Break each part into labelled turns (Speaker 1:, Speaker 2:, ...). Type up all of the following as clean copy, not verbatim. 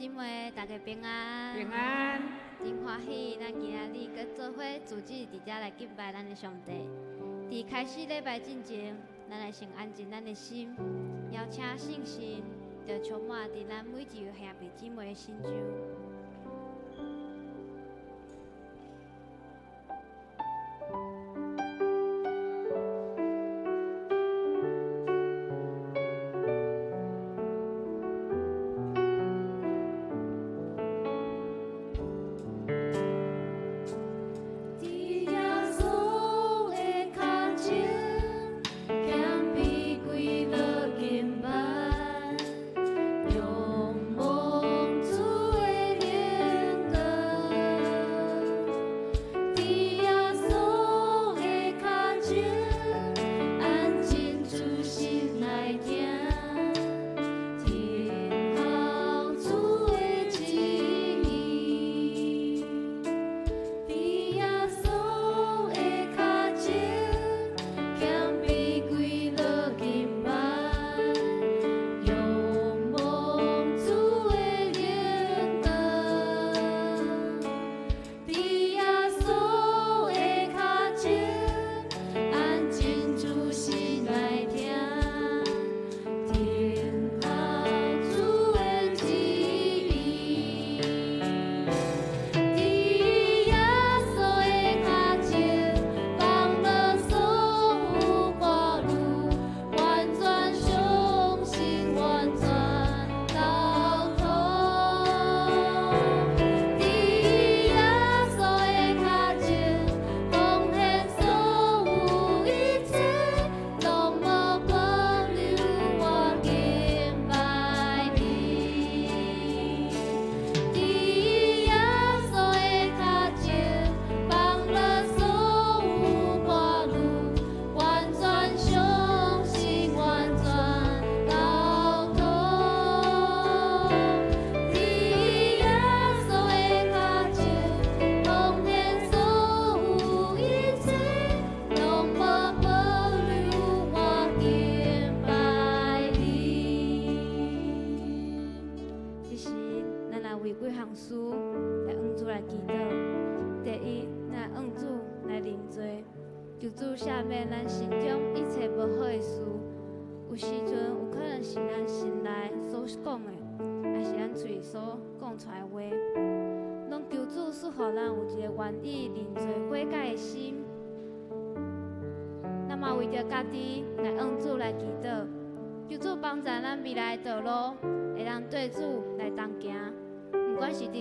Speaker 1: 姊妹，大家平安。
Speaker 2: 平安。
Speaker 1: 真歡喜，咱今仔日閣做伙組織佇遮來敬拜咱的上帝。佇開始禮拜進前，咱來先安靜咱的心，邀請聖神，就充滿佇咱每一位兄弟姊妹的心中。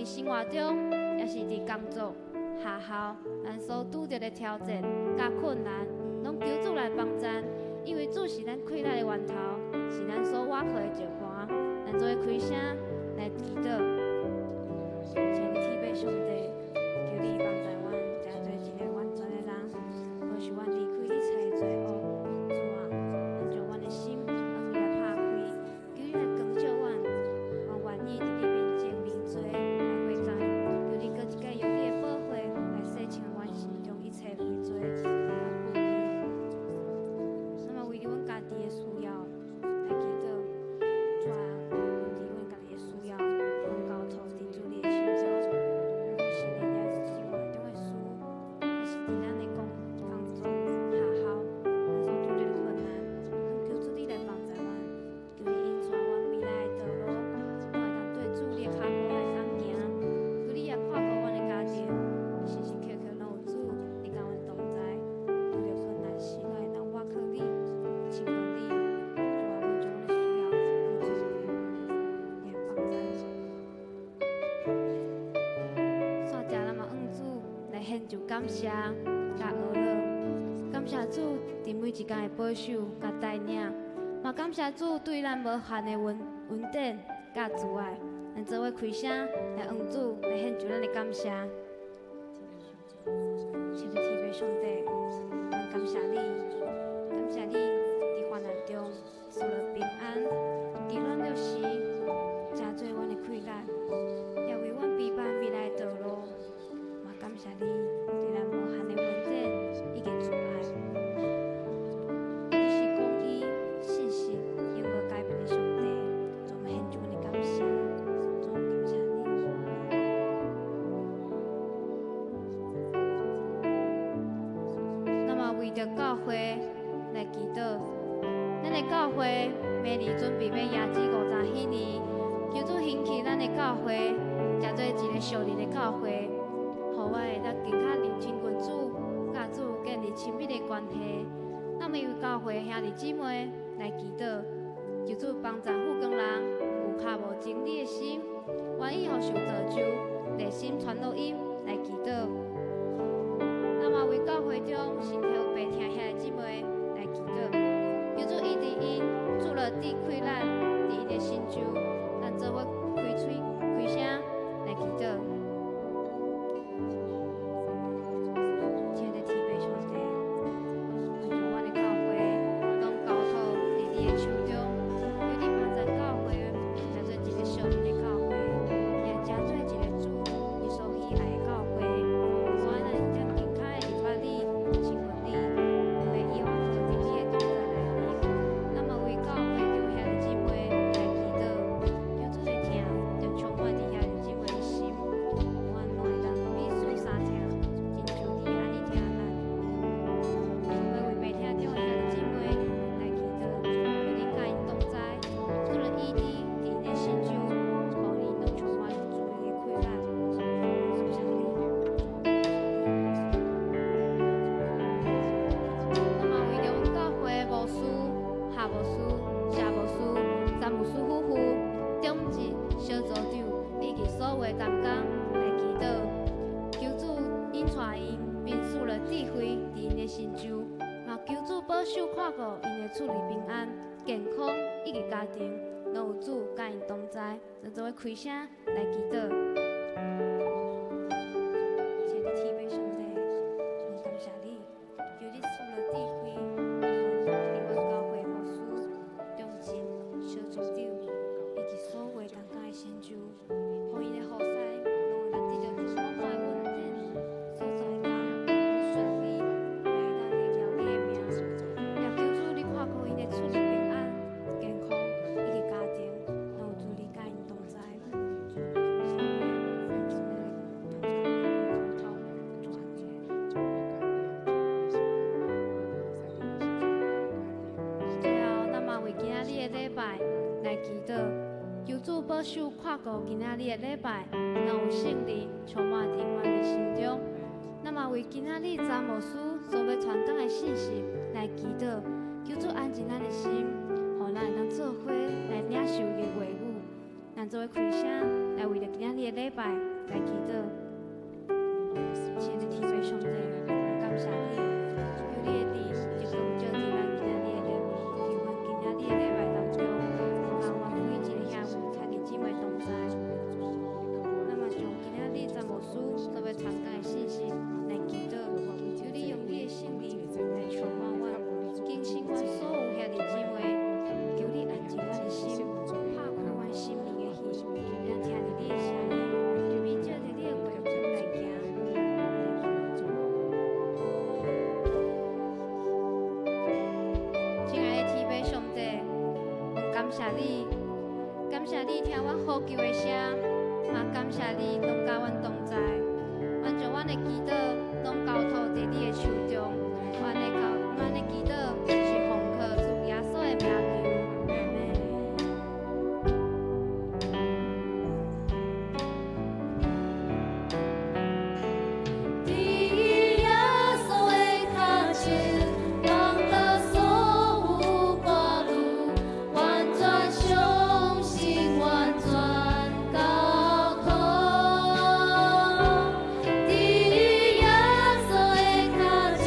Speaker 1: 生活中，抑是佇工作、學校，咱所拄著的挑戰佮困難，攏求主來幫贊。因為主是咱氣力的源頭，是咱所倚靠的石磐。咱做伙開聲來祈禱，親愛的天父上帝，求你幫助阮，成做一个完全的人，保守阮離開一切的罪惡。主啊，咱將阮的心向你來拍開，求你來光照阮，阮願意佇你面前認罪。求你閣一擺用你的寶血來洗清阮心中一切的罪佮不義。那麼為著阮家己的需要來祈禱，主啊，為著阮家己的需要，阮交託佇主你的手中。不管是佇咱生活中的事，抑是佇咱的工作、學校，咱所拄著的困難，求主你來幫助阮，求你引帶阮未來的道路，攏會當對主你的跤步來同行。求你也看顧阮的家庭，時時刻刻攏有主，你佮阮同在。拄著困難時，攏會當倚靠你，親近你。主啊，阮將阮的需要，求主你來幫助。煞食咱嘛向主來獻上感謝佮呵咾，感謝主佇每一工的保守佮帶領，嘛感謝主對咱無限的恩典佮慈愛。咱做伙開聲來向主來獻上咱的感謝。親愛的天父上帝，阮感謝你，感謝你佇患難中賜予平安，佇軟弱時加做阮的氣力，也為阮備辦未來的道路。嘛感謝你對咱無限的恩典以及慈愛。你是公義、信實、永無改變的上帝，主，我們獻上阮的感謝，主，感謝你。會來祈禱。咱的教會明年準備欲迎接50禧年，求主興起咱的教會，成做一个屬靈的教會，予阮會當更較親近主，佮主建立親密的關係。咱們為教會兄弟姊妹來祈禱，求主幫贊富岡人有較無真理的心，願意予受造就，熱心傳福音來祈禱。咱嘛為教會中身體有病疼兄弟姊妹來祈禱，求主醫治𪜶，賜樂治潰爛，佇𪜶的身周，咱做伙開喙開聲來祈禱。親愛的天父上帝，願將阮的教會攏交託佇你的手中，求你幫贊教會，成做一個屬靈的教會，也成做一個主伊所喜愛的教會。予咱會當更較會認捌你、親近你，袂依靠佇你的同在內面。咱嘛為教會中兄弟姊妹來祈禱，求主的疼就充滿佇兄弟姊妹的心，予阮攏會當彼此相疼，親像你按呢疼咱。我們為病疼中的兄弟姊妹來祈禱，求你佮𪜶同在，賜予醫治佇𪜶的身周，予𪜶攏充滿主的快樂。感謝你。咱嘛為著阮教會牧師、夏牧師、謝牧師、詹牧師夫婦、長執小組長以及所有的同工來祈禱，求主引帶𪜶，並賜予智慧佇𪜶的身周，嘛求主保守看顧𪜶的出入平安、健康以及家庭，攏有主佮𪜶同在，咱做伙開聲來祈禱。親愛的天父上帝，阮感謝你，求你賜予智慧，佇阮教會牧師、長執、小組長以及所有的同工的身周，予𪜶的服侍攏會當得著主滿滿的恩典，所做的工攏順利，會當榮耀你的名。也求主你看顧𪜶的出入平安、健康以及家庭，攏有主你佮𪜶同在。主，感謝你。最後，咱嘛為今仔日的禮拜來祈禱，求主保守看顧今仔日的禮拜，攏有聖靈充滿佇阮的心中。咱嘛為今仔日詹牧師所欲傳講的信息來祈禱，求主安靜咱的心，予咱會當做伙來領受伊的話語。咱做伙開聲來為著今仔日的禮拜來祈禱。親愛的天父上帝，感謝你，求你的靈就光照佇咱今仔日的禮，佇阮今仔日的禮拜當中，予阮每一個兄弟姊妹同在。咱嘛將今仔日詹牧師所欲傳講的信息來祈禱，求你用你的聖靈來充滿阮，更新阮所有兄弟姊妹，求你安靜阮的心，拍開阮心靈的耳，讓聽著你的聲音，就依照著你的話語來行。親愛的天父上帝，阮感謝你，感謝你聽阮呼求的聲，嘛感謝你攏佮阮同在。阮將阮的祈禱攏交託佇你的手中，阮的祈禱是奉靠主耶穌的名求，阿們。
Speaker 2: 佇耶穌的跤前，放低所有掛慮，完全相信，完全交託。佇耶穌的跤前，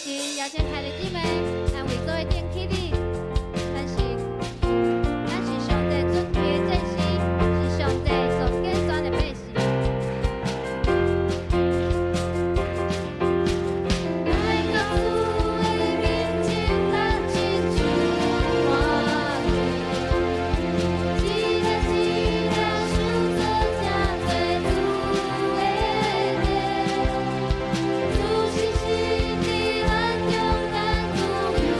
Speaker 1: 時邀請兄弟姊妹，咱圍桌頂起立。咱是上帝尊貴的祭司，是上帝所揀選的百姓。
Speaker 2: 來到主的面前，咱親像活祭，一粒一粒受做這做主的殿，主時時佇咱中間自由。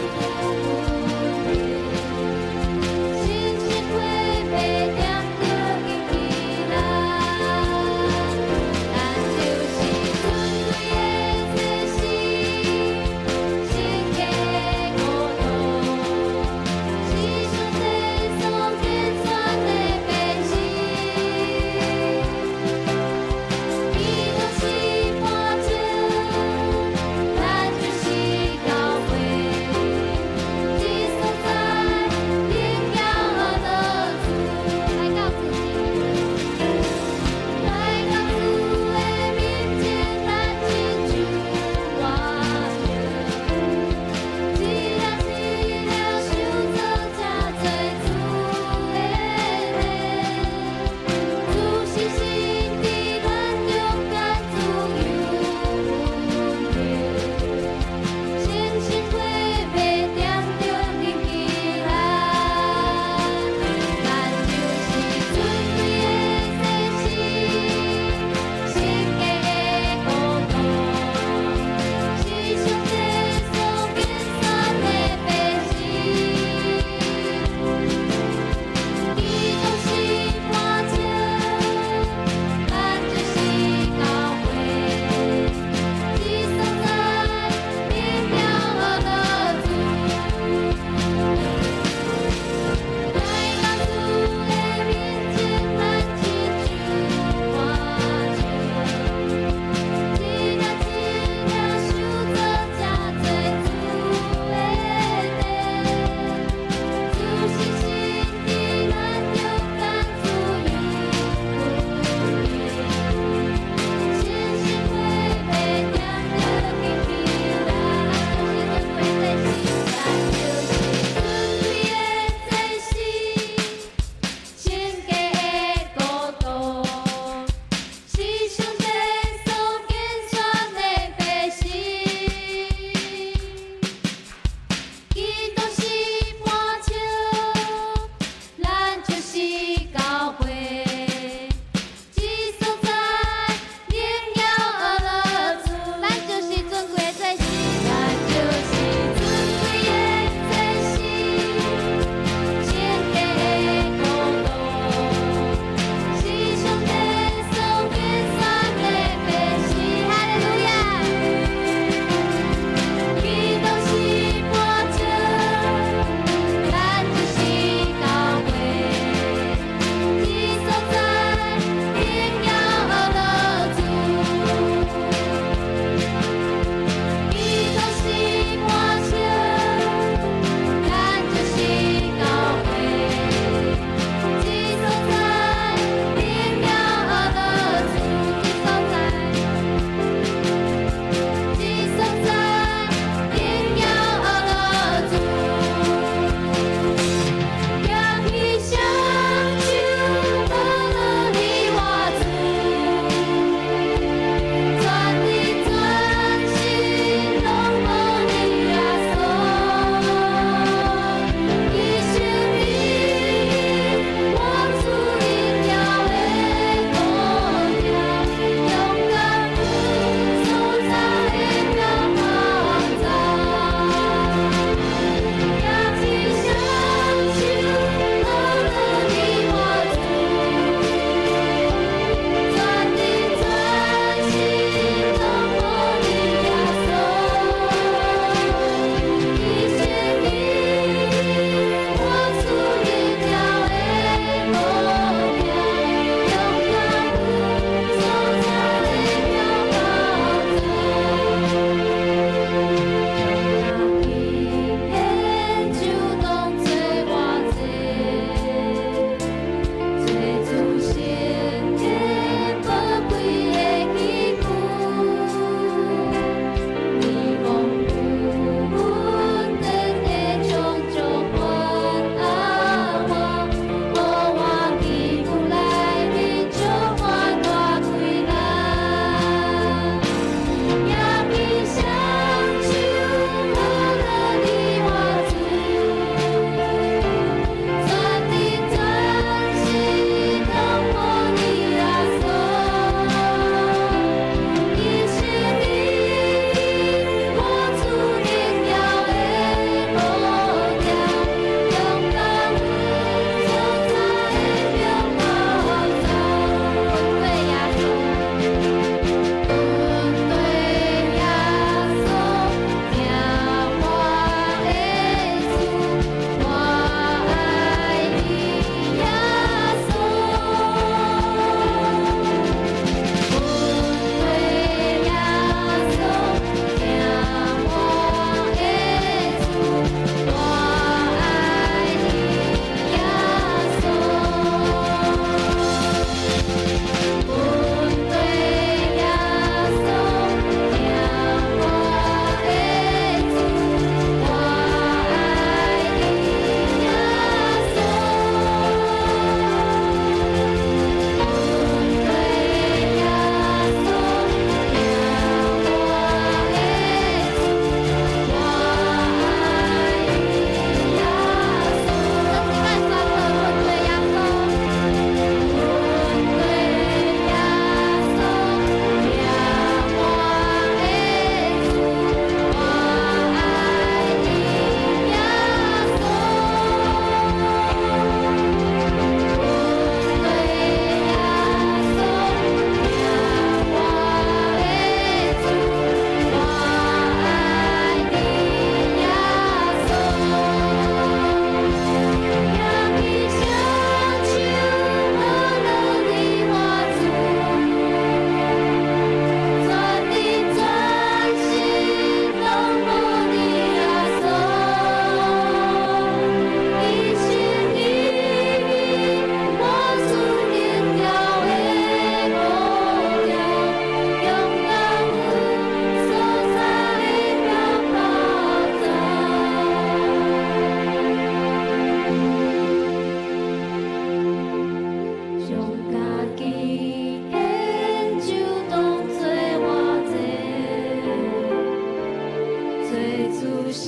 Speaker 2: 主圣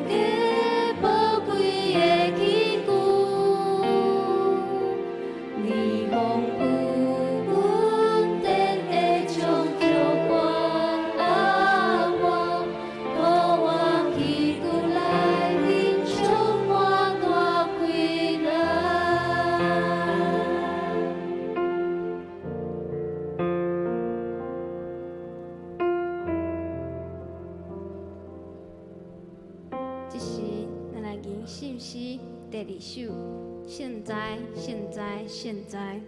Speaker 2: 家宝贵的器具，你丰富恩典的充足关爱我，予我器具内面充满大困难。
Speaker 1: 这时，咱来吟圣诗第二首，圣哉，圣哉，圣哉。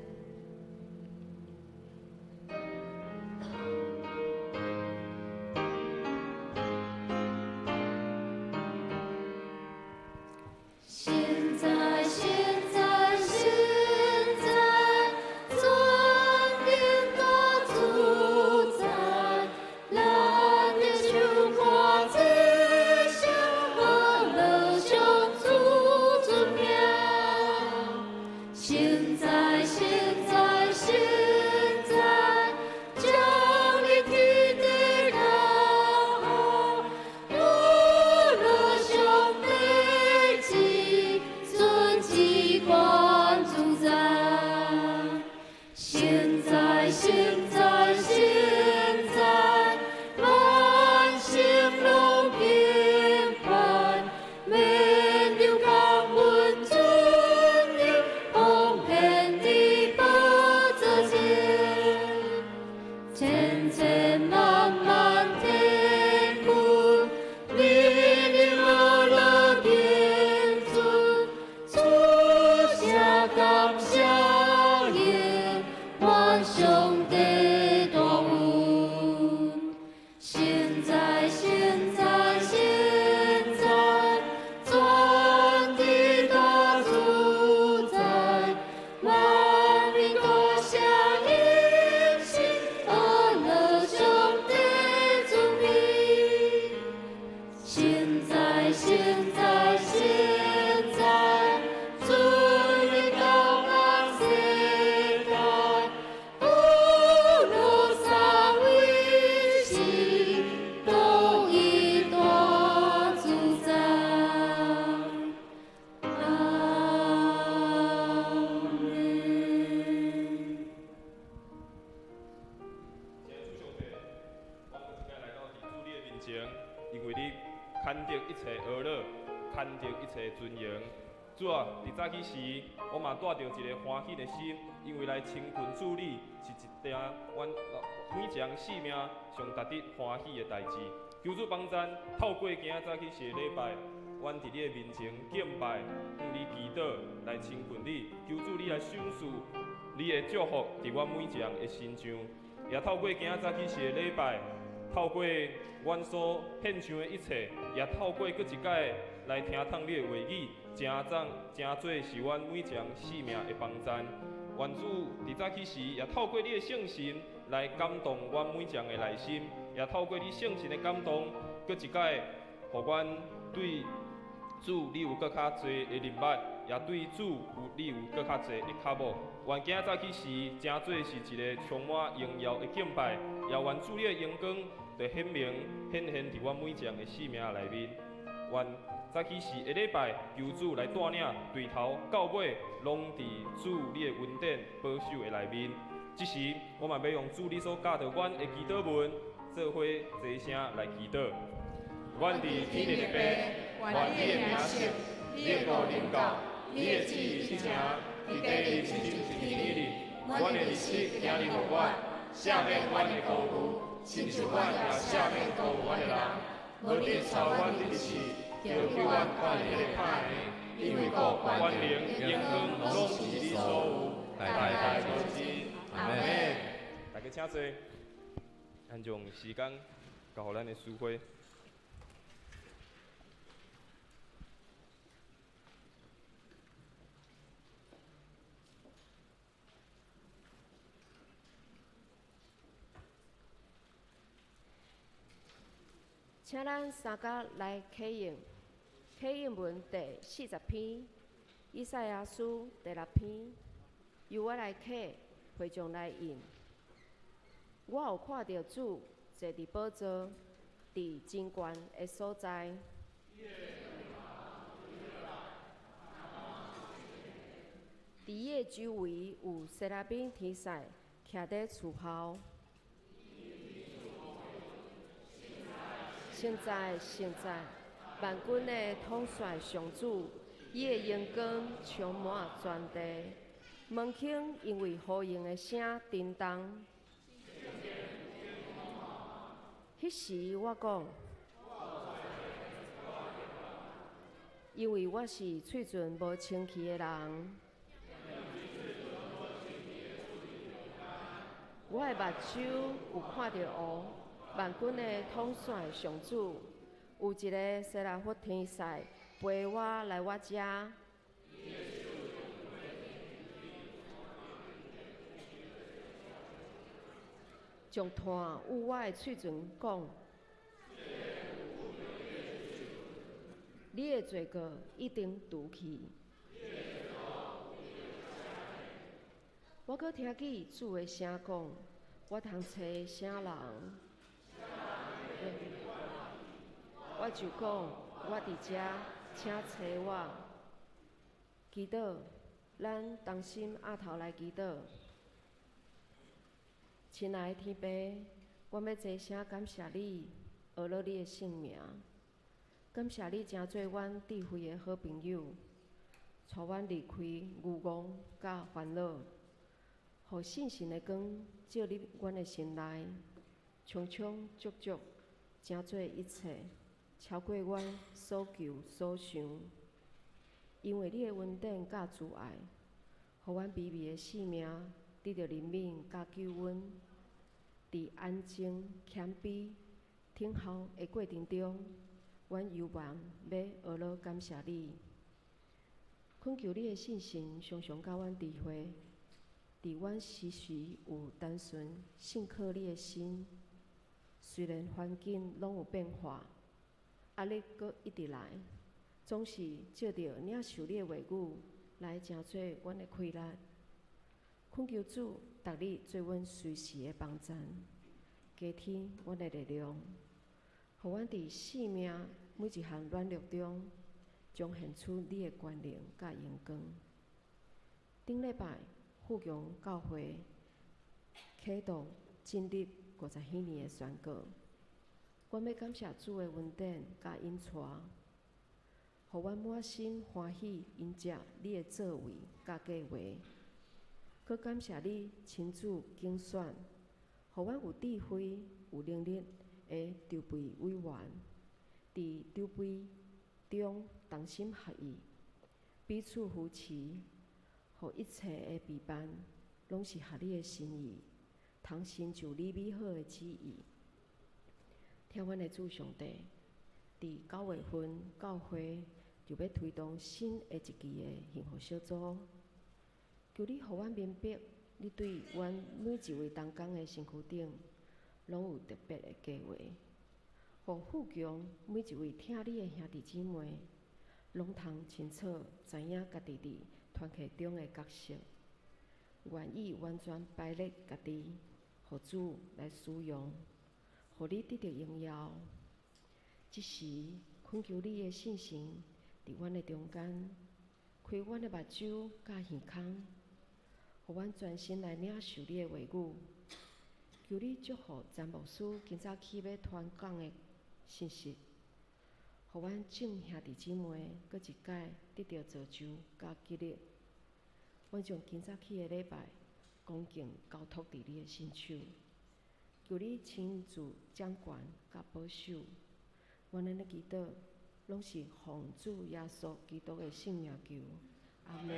Speaker 2: 圣哉，圣哉，圣哉，全能大主宰，咱的手看这声，欢乐上主尊名。圣哉，圣哉，圣哉，将你天地人好，乐上帝至尊至关主宰。圣哉，圣哉，圣哉，万圣拢敬拜，免有感恩尊荣，奉献伫宝座前。千千万万天军，美丽乐乐天尊，主声感谢荣，愿上帝大恩。圣哉，圣哉，圣哉，全地大主宰，万民高声迎新，欢乐上帝尊名。圣哉，圣哉，圣哉，尊荣到万世代，不落三位是独一大主宰。阿们。
Speaker 3: 亲爱的主上帝，我阁一摆来到伫主你的面前，因为你牵得一切呵咾，牵得一切尊荣。主啊，伫早起时，我嘛帶著一个歡喜的心，因為來親近主你是一件阮每一人生命上值得歡喜的代誌。求主幫贊，透過今仔早起時的禮拜，阮佇你的面前敬拜，向你祈禱，來親近你。求主你來賞賜你的祝福佇阮每一人的身上，也透過今仔早起時的禮拜，透過阮所獻上的一切，也透過閣一擺來聽通你的話語，成長成做是阮每一人生命的幫贊。願主佇早起時，也透過你的聖神來感動阮每一人的內心，也透過你聖神的感動，閣一擺，予阮對主你有閣較濟的認捌，也對主有你有閣較濟的渴慕。願今仔早起時，成做是一個充滿榮耀的敬拜，也願主你的榮光就顯明顯現佇阮每一人的生命內面。願早起時的禮拜，求主來帶領，對頭到尾，攏佇主你的恩典保守的內面。這時，我嘛欲用主你所教導阮的祈禱文，做伙齊聲來祈禱。阮佇天的父，願你的名聖，你的國臨到，你的旨意實行，佇地裡親像佇天裡。阮的日子今日予阮，赦免阮的過誤，親像阮也赦免過誤阮的人。無得帶阮入試，著救阮脫離彼个歹的，因為國、權能、榮光，攏是你所有，代代無盡。阿們。大家請坐，咱將時間交予咱的司會。
Speaker 4: 請咱三甲來啟用，啟用文第40篇，以賽亞書第6篇，由我來啟，會眾來應。我有看著主坐佇寶座，伫真悬的所在。伫伊的周围有西拉宾天使徛咧伺候。圣哉，圣哉，万军的统帅上主，伊的荣光充满全地。门槛因为呼应的声震动。彼时我讲，因为我是喙唇无清气的人，我的目睭有看著王，万军的统帅上主，有一个西拉弗天使陪我来我遮。将炭与我的喙唇讲，你的罪过已经除去。我阁听见主的声讲，我通找啥人？我就讲，我伫遮，请找我。祈祷，咱同心阿头来祈祷。亲爱的天父，阮欲齐声感谢你，阿罗你的圣名。感谢你成做阮智慧的好朋友，带阮离开愚戆佮烦恼，予信神的光照入阮的心内，充充足足，成做一切，超过阮所求所想。因为你的恩典佮慈爱，予阮卑微的性命得著怜悯佮救恩。伫安静、谦卑、等候的过程中，阮犹原欲学罗感谢你。恳求你的信心常常佮阮聚会，伫阮时时有单纯信靠你的心。虽然环境拢有变化，啊，你阁一直来，总是借著领受你的话语来成做阮的气力。恳求主，逐日做阮随时的帮赞，加添阮的力量，予阮伫生命每一项软弱中，彰显出你的权能佮荣光。顶礼拜富强教会启动进入50禧年的宣告，阮欲感谢主的恩典佮引带，予阮满心欢喜迎接你的作为佮计划。阁感谢你亲自拣选，予阮有智慧、有能力的筹备委员，伫筹备中同心合意，彼此扶持，予一切的备办拢是合你的心意，通成就你美好的旨意。听阮的主上帝，伫9月份教会就欲推动新的一期的幸福小组。求你予阮明白，你对阮每一位同工的身躯顶，拢有特别的计划。予富强每一位疼你的兄弟姊妹，拢通清楚知影家己伫团契中的角色，愿意完全摆列家己，予主来使用，予你得著荣耀。这时，恳求你的圣神伫阮的中间，开阮的目睭佮耳孔，予阮专心来领受你的话语。求你祝福詹牧师今早起欲传讲的信息，予阮众兄弟姊妹阁一摆得著造就佮激励。阮将今早起的礼拜恭敬交托伫你的圣手，求你亲自掌权佮保守。阮按呢祈祷，拢是奉主耶稣基督的圣名求，阿们。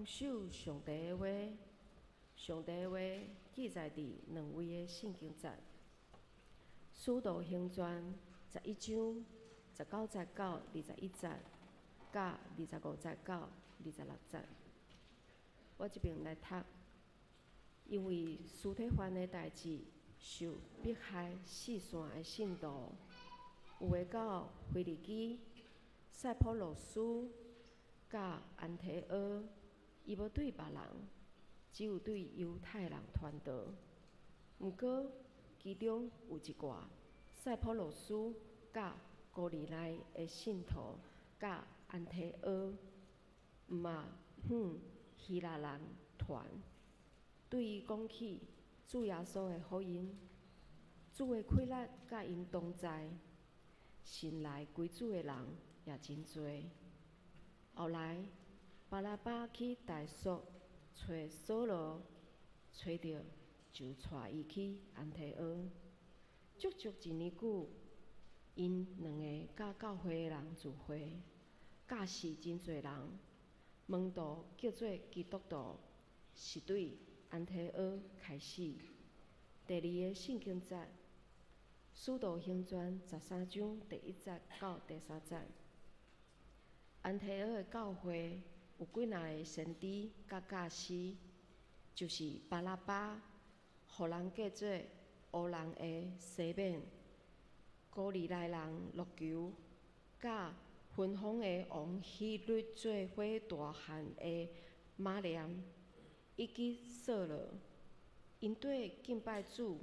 Speaker 4: 守上帝的话，上帝的话記載佇兩位的聖經節，《使徒行傳》11章19節到21節，佮25節到26節。我這爿來讀，因為司提反的代誌受迫害四散的信徒，有的到腓尼基、塞浦路斯、佮安提阿，伊無對別人，只有對猶太人傳道。毋過，其中有一寡塞浦路斯佮古利奈的信徒，佮安提阿，嘛向希臘人傳，對伊講起主耶穌的福音，主的氣力佮𪜶同在，信來歸主的人也真濟。後來，巴拿巴去大數揣掃羅，揣著就帶伊去安提阿。足足一年久，𪜶兩个佮教會的人聚會，教示真濟人。門徒叫做基督徒，是對安提阿開始。第二个聖經節，《使徒行傳》13章第1節到第3節。安提阿的教會有幾若个先知佮教師，就是巴拿巴，予人叫做烏人的西緬，古利奈人路求，佮芬芳的王希律做伙大漢的瑪念，以及掃羅。𪜶綴敬拜主、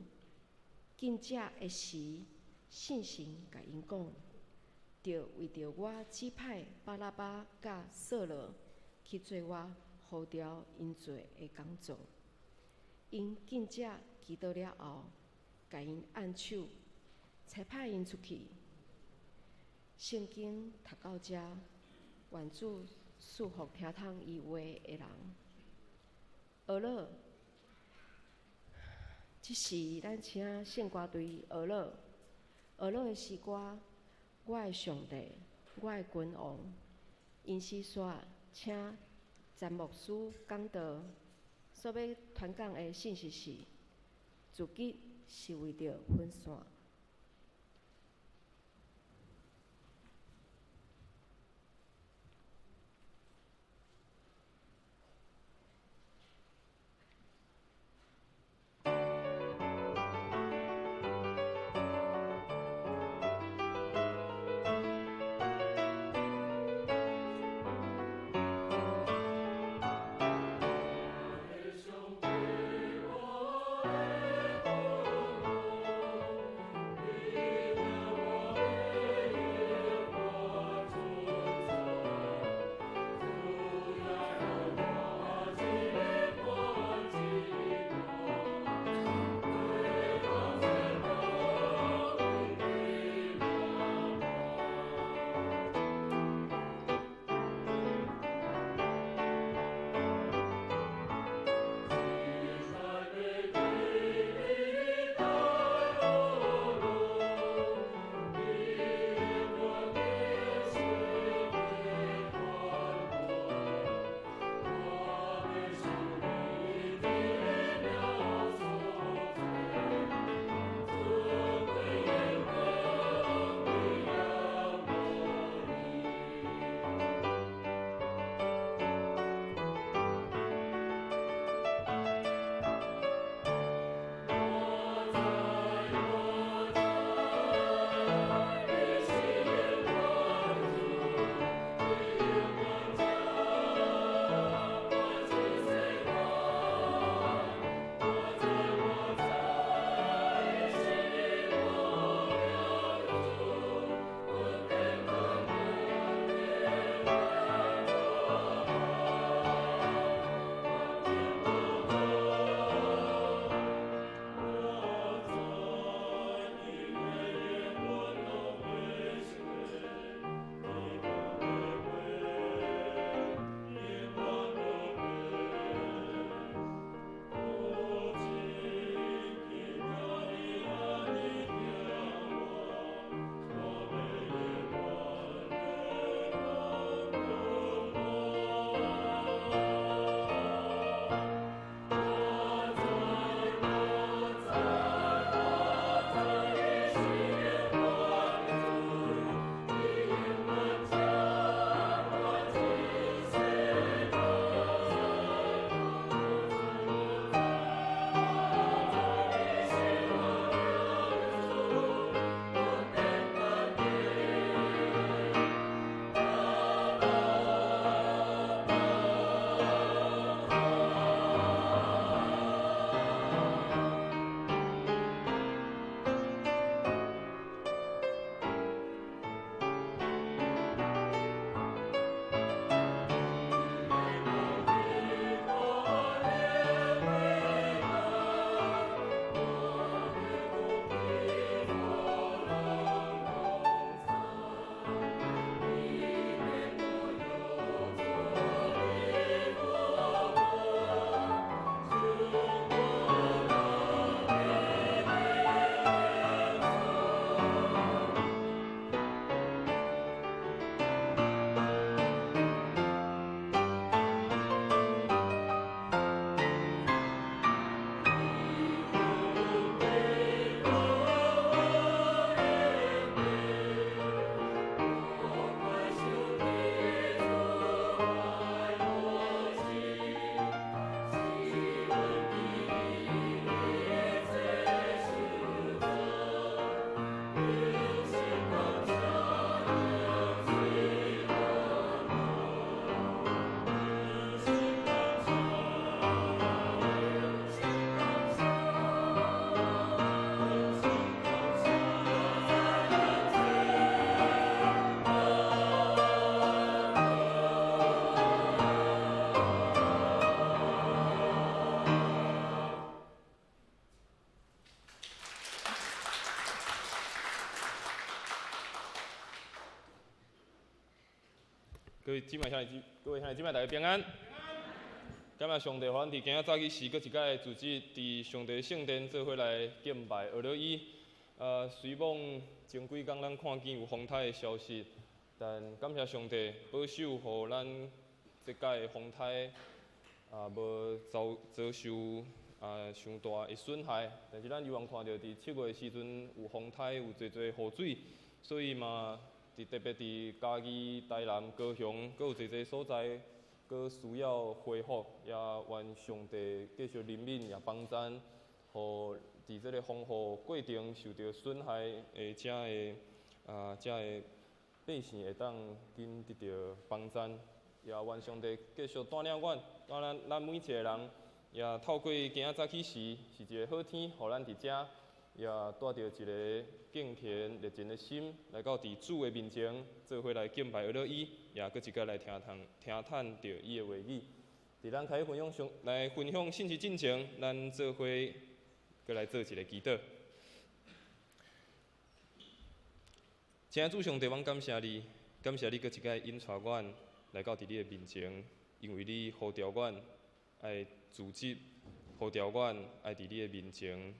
Speaker 4: 禁食的時，聖神共𪜶講，著為著我指派巴拿巴佮掃羅去做我呼召𪜶做的工作。𪜶禁食祈禱了後，共𪜶按手，差派𪜶出去。聖經讀到遮，願主賜福聽通伊話的人。學樂，這時咱請聖歌隊學樂，學樂的詩歌，我的上帝，我的君王。𪜶詩煞請詹牧師講道，所欲傳講的信息是：自己是為著分散。
Speaker 2: 我的上帝，我的君王。
Speaker 3: 各位姊妹兄弟，各位兄弟姊妹，大家平安。感謝上帝，予咱佇今仔早起時，閣一擺組織佇上帝聖殿做伙來敬拜阿樂伊。雖罔前幾工咱看見有風颱的消息，但感謝上帝保守，予咱這擺風颱無遭受傷大的損害。但是咱猶原看著佇7月的時陣有風颱，有濟濟雨水，所以嘛，佇特別佇嘉義、台南、高雄，閣有濟濟所在，閣需要恢復，也願上帝繼續憐憫也幫贊，予佇這个風雨過程受著損害的遮的百姓會當緊得著幫贊，也願上帝繼續帶領阮，帶領咱每一个人，也透過今仔早起時是一个好天，予咱佇遮也帶著一个敬虔熱情的心來到佇主的面前，做伙來敬拜阿樂伊，也閣一擺來聽聽聽探著伊的話語。佇咱開始分享上來分享信息進前，咱做伙閣來做一个祈禱。親愛主上帝，阮感謝你，感謝你閣一擺引帶阮來到佇你的面前，因為你呼召阮愛組織，呼召阮愛佇你的面前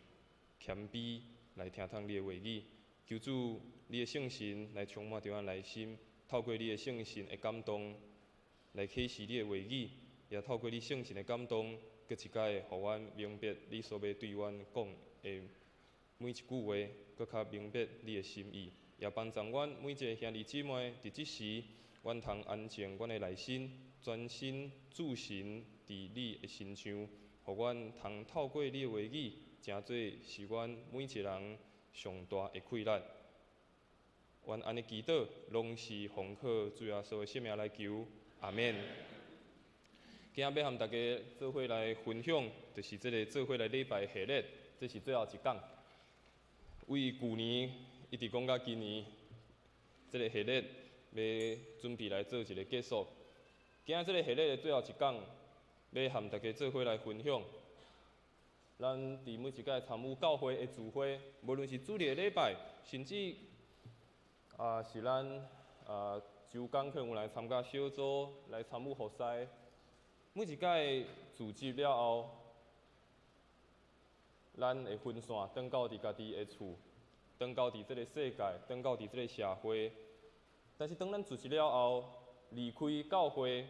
Speaker 3: 謙卑來聽聽你的話語。求主，你的聖神來充滿佇阮內心，透過你的聖神的感動來啟示你的話語，也透過你聖神的感動，閣一擺予阮明白你所欲對阮講的每一句話，閣較明白你的心意，也幫助阮每一个兄弟姊妹，佇這時，阮通安靜阮的內心，專心注神佇你的身上，予阮通透過你的話語，成做是阮每一个人上大的氣力。阮按呢祈禱，攏是奉靠主耶穌的聖名來求，阿們。今仔欲和大家做伙來分享，就是這个做伙來禮拜系列，這是最後一講。為舊年一直講到今年，這个系列欲準備來做一个結束。今仔這个系列的最後一講，欲和大家做伙來分享。咱佇每一擺參與教會的聚會，無論是主日的禮拜，甚至是咱週工可能有來參加小組，來參與服侍。每一擺組織了後，咱會分散，轉到佇家己的厝，轉到佇這个世界，轉到佇這个社會。但是當咱組織了後，離開教會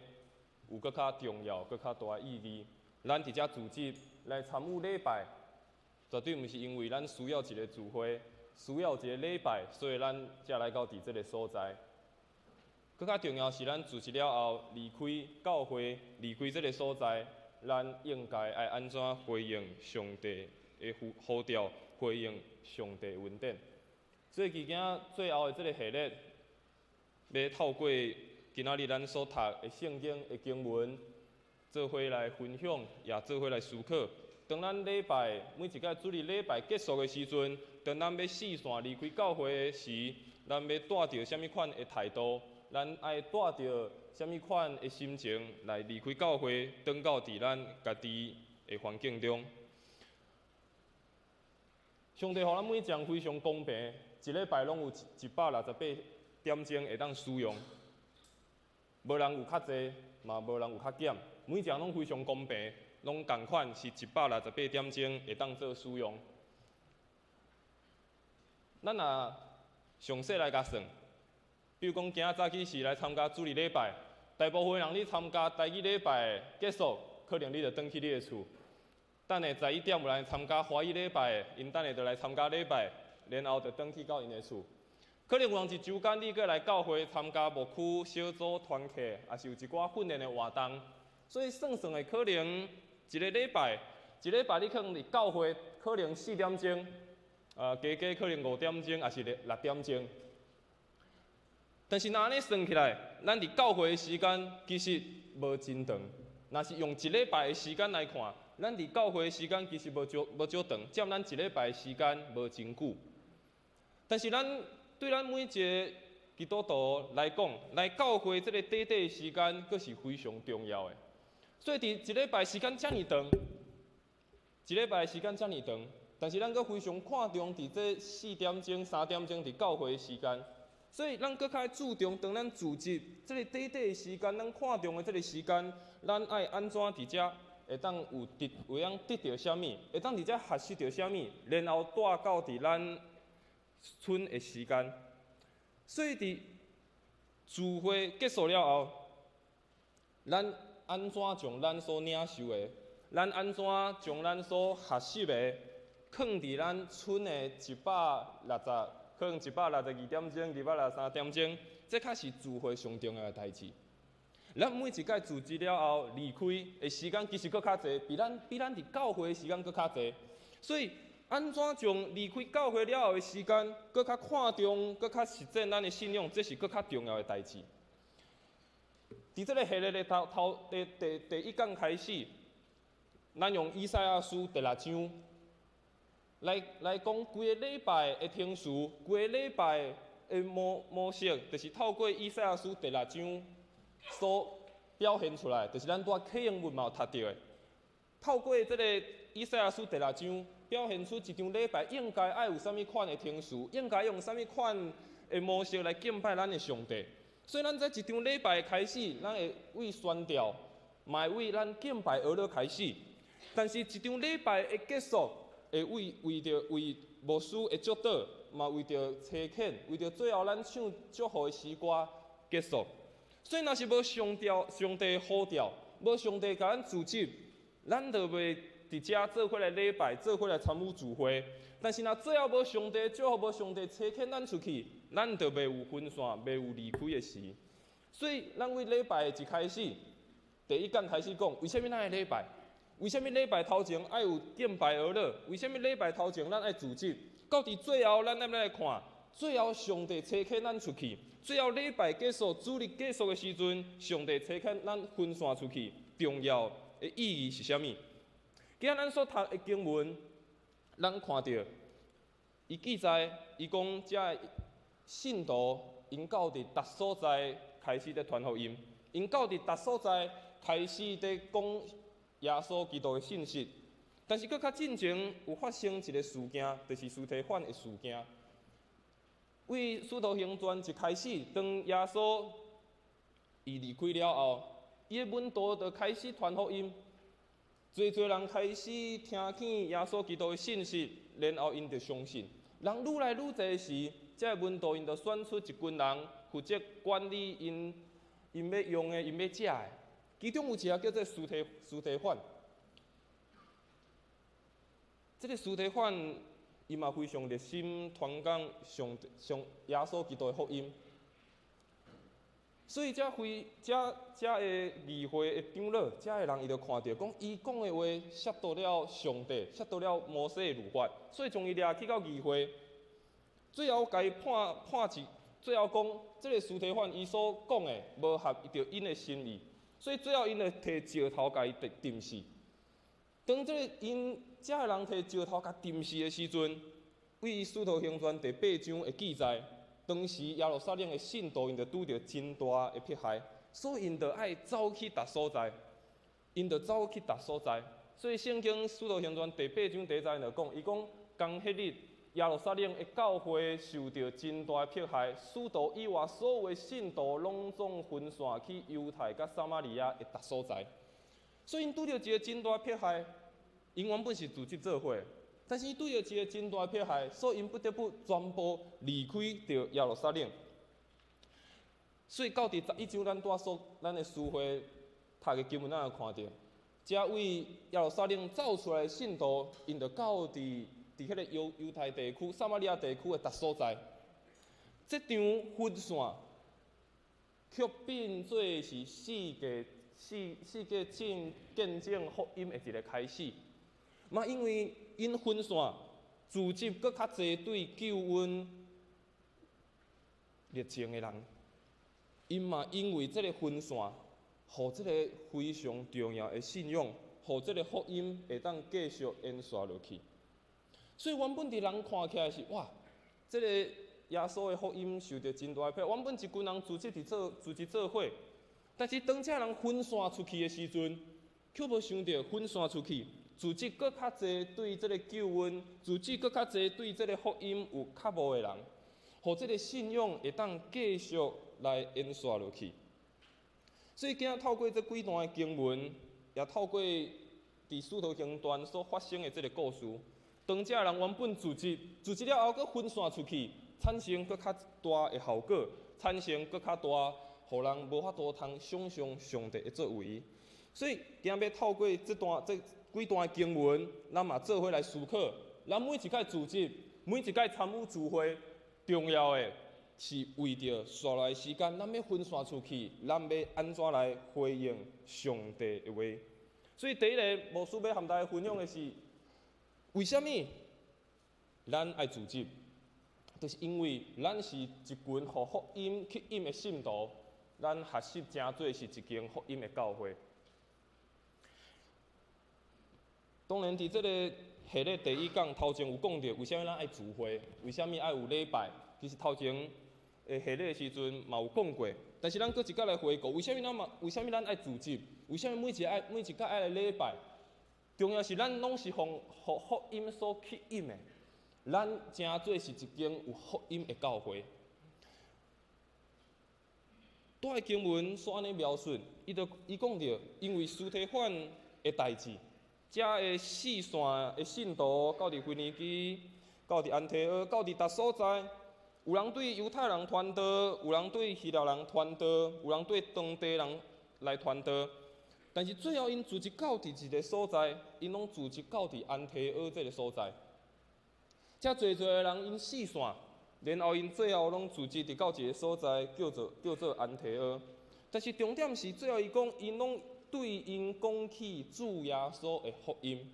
Speaker 3: 有閣較重要、閣較大的意義。咱佇遮組織來參與禮拜，絕對毋是因為咱需要一个聚會，需要一个禮拜，所以咱才來到佇這个所在。閣較重要是，咱組織了後離開教會，離開這个所在，咱應該愛按怎回應上帝的呼呼召，回應上帝的恩典。所以，今仔最後的這个系列，欲透過今仔日咱所讀的聖經的經文，做伙來分享，也做伙來思考。當咱禮拜每一擺主日禮拜結束的時陣，當咱欲四散離開教會時，咱欲帶著啥物款的態度？咱愛帶著啥物款的心情來離開教會，轉到佇咱家己的環境中？上帝予咱每一人非常公平，一禮拜攏有168點鐘會當使用，無人有較濟，嘛無人有較減，每一人攏非常公平，攏仝款是168點鐘會當做使用。咱若詳細來共算，比如講，今仔早起是來參加主日禮拜，大部分人你參加台語禮拜結束，可能你就轉去你的厝。等下11點有來參加華語禮拜，𪜶等下就來參加禮拜，然後就轉去到𪜶的厝。可能有人一週間你閣來教會參加牧區小組團契，抑是有一寡訓練的活動，所以算算的可能一个禮拜，一禮拜你可能佇教會可能4點鐘，加加可能5點鐘，抑是6點鐘。但是若按呢算起來，咱佇教會的時間其實無真長。若是用一禮拜的時間來看，咱佇教會的時間其實無少無少長，佔咱一禮拜的時間無真久。但是咱對咱每一個基督徒來講，來教會這个短短的時間，閣是非常重要的。所以佇一禮拜時間遮爾長，一禮拜時間遮爾長，但是咱閣非常看重佇這4點鐘、3點鐘佇教會的時間。所以咱閣較注重，當咱組織這个短短的時間，咱看重的這个時間，咱愛按怎佇遮會當有得，會當得著啥物，會當佇遮學習著啥物，然後帶到佇咱村的時間。所以佇聚會結束了後，咱按怎將咱所領受的，咱按怎將咱所學習的，囥佇咱村的160，可能162點鐘、263點鐘，這較是聚會上重要的代誌。咱每一擺組織了後離開的時間，其實閣較濟，比咱佇教會的時間閣較濟。所以，按怎將離開教會了後的時間，閣較看重、閣較實踐咱的信仰，這是閣較重要的代誌。佇這个系列的頭頭第第第一講開始，咱用以賽亞書第六章來講規个禮拜的程序，規个禮拜的模式，就是透過以賽亞書第六章所表現出來，就是咱拄仔啟英文嘛有讀著的。透過這个以賽亞書第六章，表現出一場禮拜應該愛有啥物款的程序，應該用啥物款的模式來敬拜咱的上帝。所以，咱這一場禮拜開始，咱會為宣教，嘛會為咱敬拜學樂開始。但是，一場禮拜的結束，會為著為牧師的祝禱，嘛為著差遣，為著最後咱唱祝福的詩歌結束。所以，若是無上帝上帝呼召，無上帝共咱組織，咱就袂佇遮做伙來禮拜，做伙來參與聚會。但是，若最後無上帝祝福，無上帝差遣咱出去，咱就袂有分散，袂有離開的時。所以，咱為禮拜一開始，第一講開始講，為啥物咱愛禮拜？為啥物禮拜頭前愛有敬拜學樂？為啥物禮拜頭前咱愛組織？到佇最後，咱愛欲來看，最後上帝差遣咱出去，最後禮拜結束、主日結束的時陣，上帝差遣咱分散出去，重要的意義是啥物？今仔咱所讀的經文，咱看著，伊記載，伊講遮信徒𪜶到佇逐所在開始佇傳福音，𪜶到佇逐所在開始佇講耶穌基督的信息。但是閣較進前有發生一个事件，就是司提反的事件。為使徒行傳一開始，當耶穌伊離開了後，伊的門徒就開始傳福音，濟濟人開始聽見耶穌基督的信息，然後𪜶就相信。人愈來愈濟時，這个門徒𪜶就選出一群人負責管理𪜶𪜶欲用的、𪜶欲食的。其中有一个叫做司提反。這个司提反，伊嘛非常熱心傳講上上耶穌基督的福音，所以遮非遮遮个議會的長老，遮个人伊就看著講，伊講的話褻瀆了上帝，褻瀆了摩西的律法，所以將伊掠去到議會，最後共伊判判一，最後講這个司提反伊所講的無合著𪜶的心意，所以最後𪜶就提石頭共伊釘死。當這个𪜶遮个人提石頭共釘死的時陣，為使徒行傳第八章的記載，當時耶路撒冷的信徒𪜶就拄著真大的迫害，所以𪜶就愛走去逐所在，𪜶就走去逐所在。所以聖經使徒行傳第八章第一節就講，伊講仝彼日耶路撒冷的教會受著真大的迫害，使徒以外所有的信徒攏總分散去猶太佮撒瑪利亞的逐所在。所以𪜶拄著一个真大的迫害，𪜶原本是組織做伙，但是伊拄著一个真大的迫害，所以𪜶不得不全部離開著耶路撒冷。所以到佇11章，咱拄仔所咱的書會讀的經文，咱有看著，遮位耶路撒冷走出來的信徒，𪜶就到佇佇彼个猶猶太地區、撒瑪利亞地區的逐所在。這場分散，卻變做是世界見見證福音的一个開始。嘛，因為𪜶分散，組織閣較濟對救恩熱情的人，𪜶嘛因為這个分散，予這个非常重要的信仰，予這个福音會當繼續延續落去。所以原本佇人看起來是哇，這个耶穌的福音受著真大的迫害。原本一群人組織佇做組織做伙，但是當這人分散出去的時陣，卻無想著分散出去，組織閣較濟對這个救恩，組織閣較濟對這个福音有渴慕的人。予這个信仰會當繼續來延續落去。所以今仔透過這幾段的經文，也透過佇使徒行傳所發生的這个故事，當這人原本組織，組織了後，閣分散出去，產生閣較大的效果，產生閣較大，予人無法度通想象上帝的作為。所以今仔欲透過這段這幾段的經文，咱嘛做伙來思考，咱每一屆組織，每一屆參與聚會，重要的是為著紲落來時間，咱欲分散出去，咱欲按怎來回應上帝的話。所以第一个牧師欲和大家分享的是，為啥物咱愛聚集？就是因為咱是一群予福音吸引的信徒，咱學習成做是一間福音的教會。當然，佇這个系列第一講頭前有講著，為啥物咱愛聚會？為啥物愛有禮拜？其實頭前的系列的時陣嘛有講過，但是咱閣一擺來回顧，為啥物咱嘛？為啥物咱愛聚集？為啥物每一個愛每一擺愛來禮拜？重要是咱攏是予福音所吸引的，咱成做是一間有福音的教會。蹛的經文所按呢描述，伊就伊講著，因為司提反的代誌，遮的四散的信徒到佇腓尼基，到佇安提阿，到佇逐所在，有人對猶太人傳道，有人對希臘人傳道，有人對當地人來傳道。但是最後，𪜶聚集到佇一个所在，𪜶攏聚集到佇安提阿這个所在。遮濟濟的人，𪜶四散，然後𪜶最後攏聚集佇到一个所在，叫做叫做安提阿。但是重點是，最後伊講，𪜶攏對𪜶講起主耶穌的福音。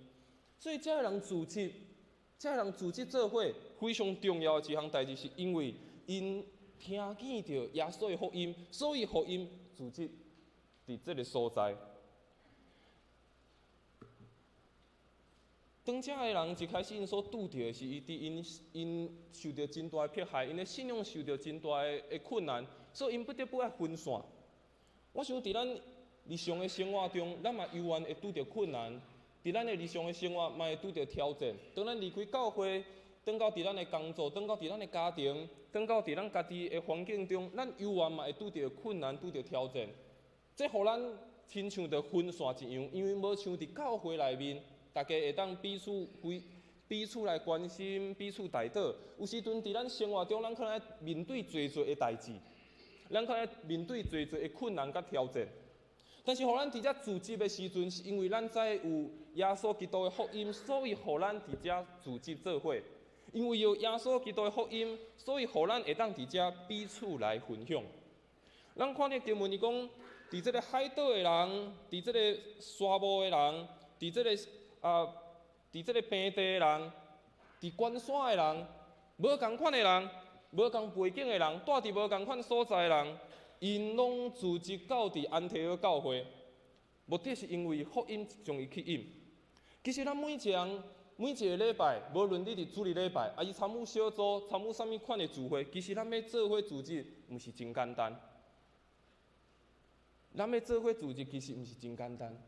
Speaker 3: 所以，遮的人聚集，遮的人聚集做伙，非常重要的一項代誌，是因為𪜶聽見著耶穌的福音，所以予𪜶聚集佇這个所在。當遮的人一開始，𪜶所拄著的是，伊佇𪜶𪜶受著真大的迫害，𪜶的信仰受著真大的困難，所以𪜶不得不愛分散。我想佇咱日常的生活中，咱嘛猶原會拄著困難，佇咱的日常的生活嘛會拄著挑戰。當咱離開教會，轉到佇咱的工作，轉到佇咱的家庭，轉到佇咱家己的環境中，咱猶原嘛會拄著困難，拄著挑戰。這予咱親像著分散一樣，因為無像佇教會內面。大家會當彼此彼此來關心，彼此代禱。有時陣佇咱生活中，咱可能愛面對濟濟的代誌，咱可能愛面對濟濟的困難佮挑戰。但是，予咱佇遮聚集的時陣，是因為咱知有耶穌基督的福音，所以予咱佇遮聚集做伙。因為有耶穌基督的福音，所以予咱會當佇遮彼此來分享。咱看這經文，伊講，佇這个海島的人，佇這个沙漠的人，佇這个啊，佇這个平地的人，佇關山的人，無仝款的人，無仝背景的人，蹛佇無仝款所在的人，𪜶攏聚集到佇安提阿教會，目的是因為福音將伊吸引。其實咱每一個人，每一个禮拜，無論你佇主日禮拜，抑是參與小組，參與啥物款的聚會，其實咱欲做伙聚集，毋是真簡單。咱欲做伙聚集，其實毋是真簡單。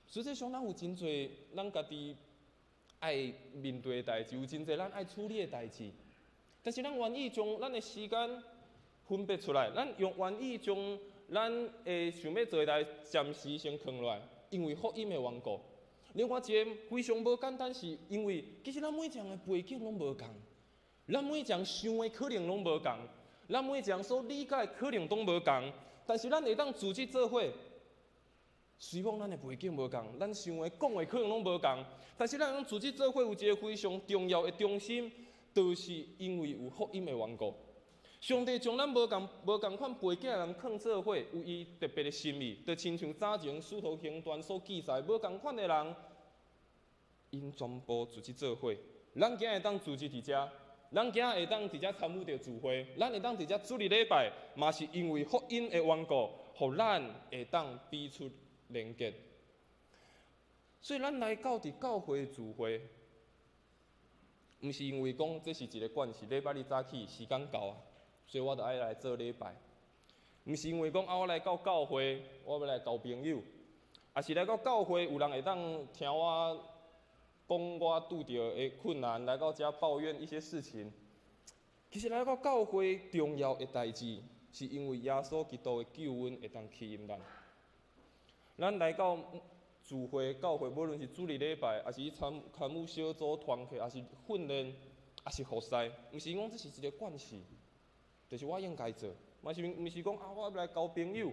Speaker 3: 實際上，咱有真濟咱家己愛面對的代誌，有真濟咱愛處理的代誌。但是，咱願意將咱的時間分別出來，咱用願意將咱的想欲做的代暫時先囥落來，因為福音的緣故。另外一个非常無簡單，是因為其實咱每一個人的背景攏無仝，咱每一個人想的可能攏無仝，咱每一個人所理解的可能攏無仝。但是，咱會當組織做伙。雖講咱的背景無仝，咱想的、講的可能攏無仝，但是咱通組織做伙有一个非常重要的中心，就是因為有福音的緣故。上帝將咱無仝無仝款背景的人囥做伙，有伊特別的心意，就親像早前使徒行傳所記載，無仝款的人，𪜶全部組織做伙。咱今仔會當組織佇遮，咱今仔會當佇遮參與著聚會，咱會當佇遮主日禮拜，嘛是因為福音的緣故，予咱會當彼此連結。所以咱來到佇教會聚會，毋是因為講這是一个慣勢，禮拜日早起時間到啊，所以我就愛來做禮拜。毋是因為講啊，我來到教會，我欲來交朋友，抑是來到教會有人會當聽我講我拄著的困難，來到遮抱怨一些事情。其實來到教會重要的代誌，是因為耶穌基督的救恩會當吸引咱。咱來到聚會教會，無論是主日禮拜，抑是參參與小組團契，抑是訓練，抑是服侍，毋是講這是一个慣勢，就是我應該做，嘛是毋是講啊，我欲來交朋友，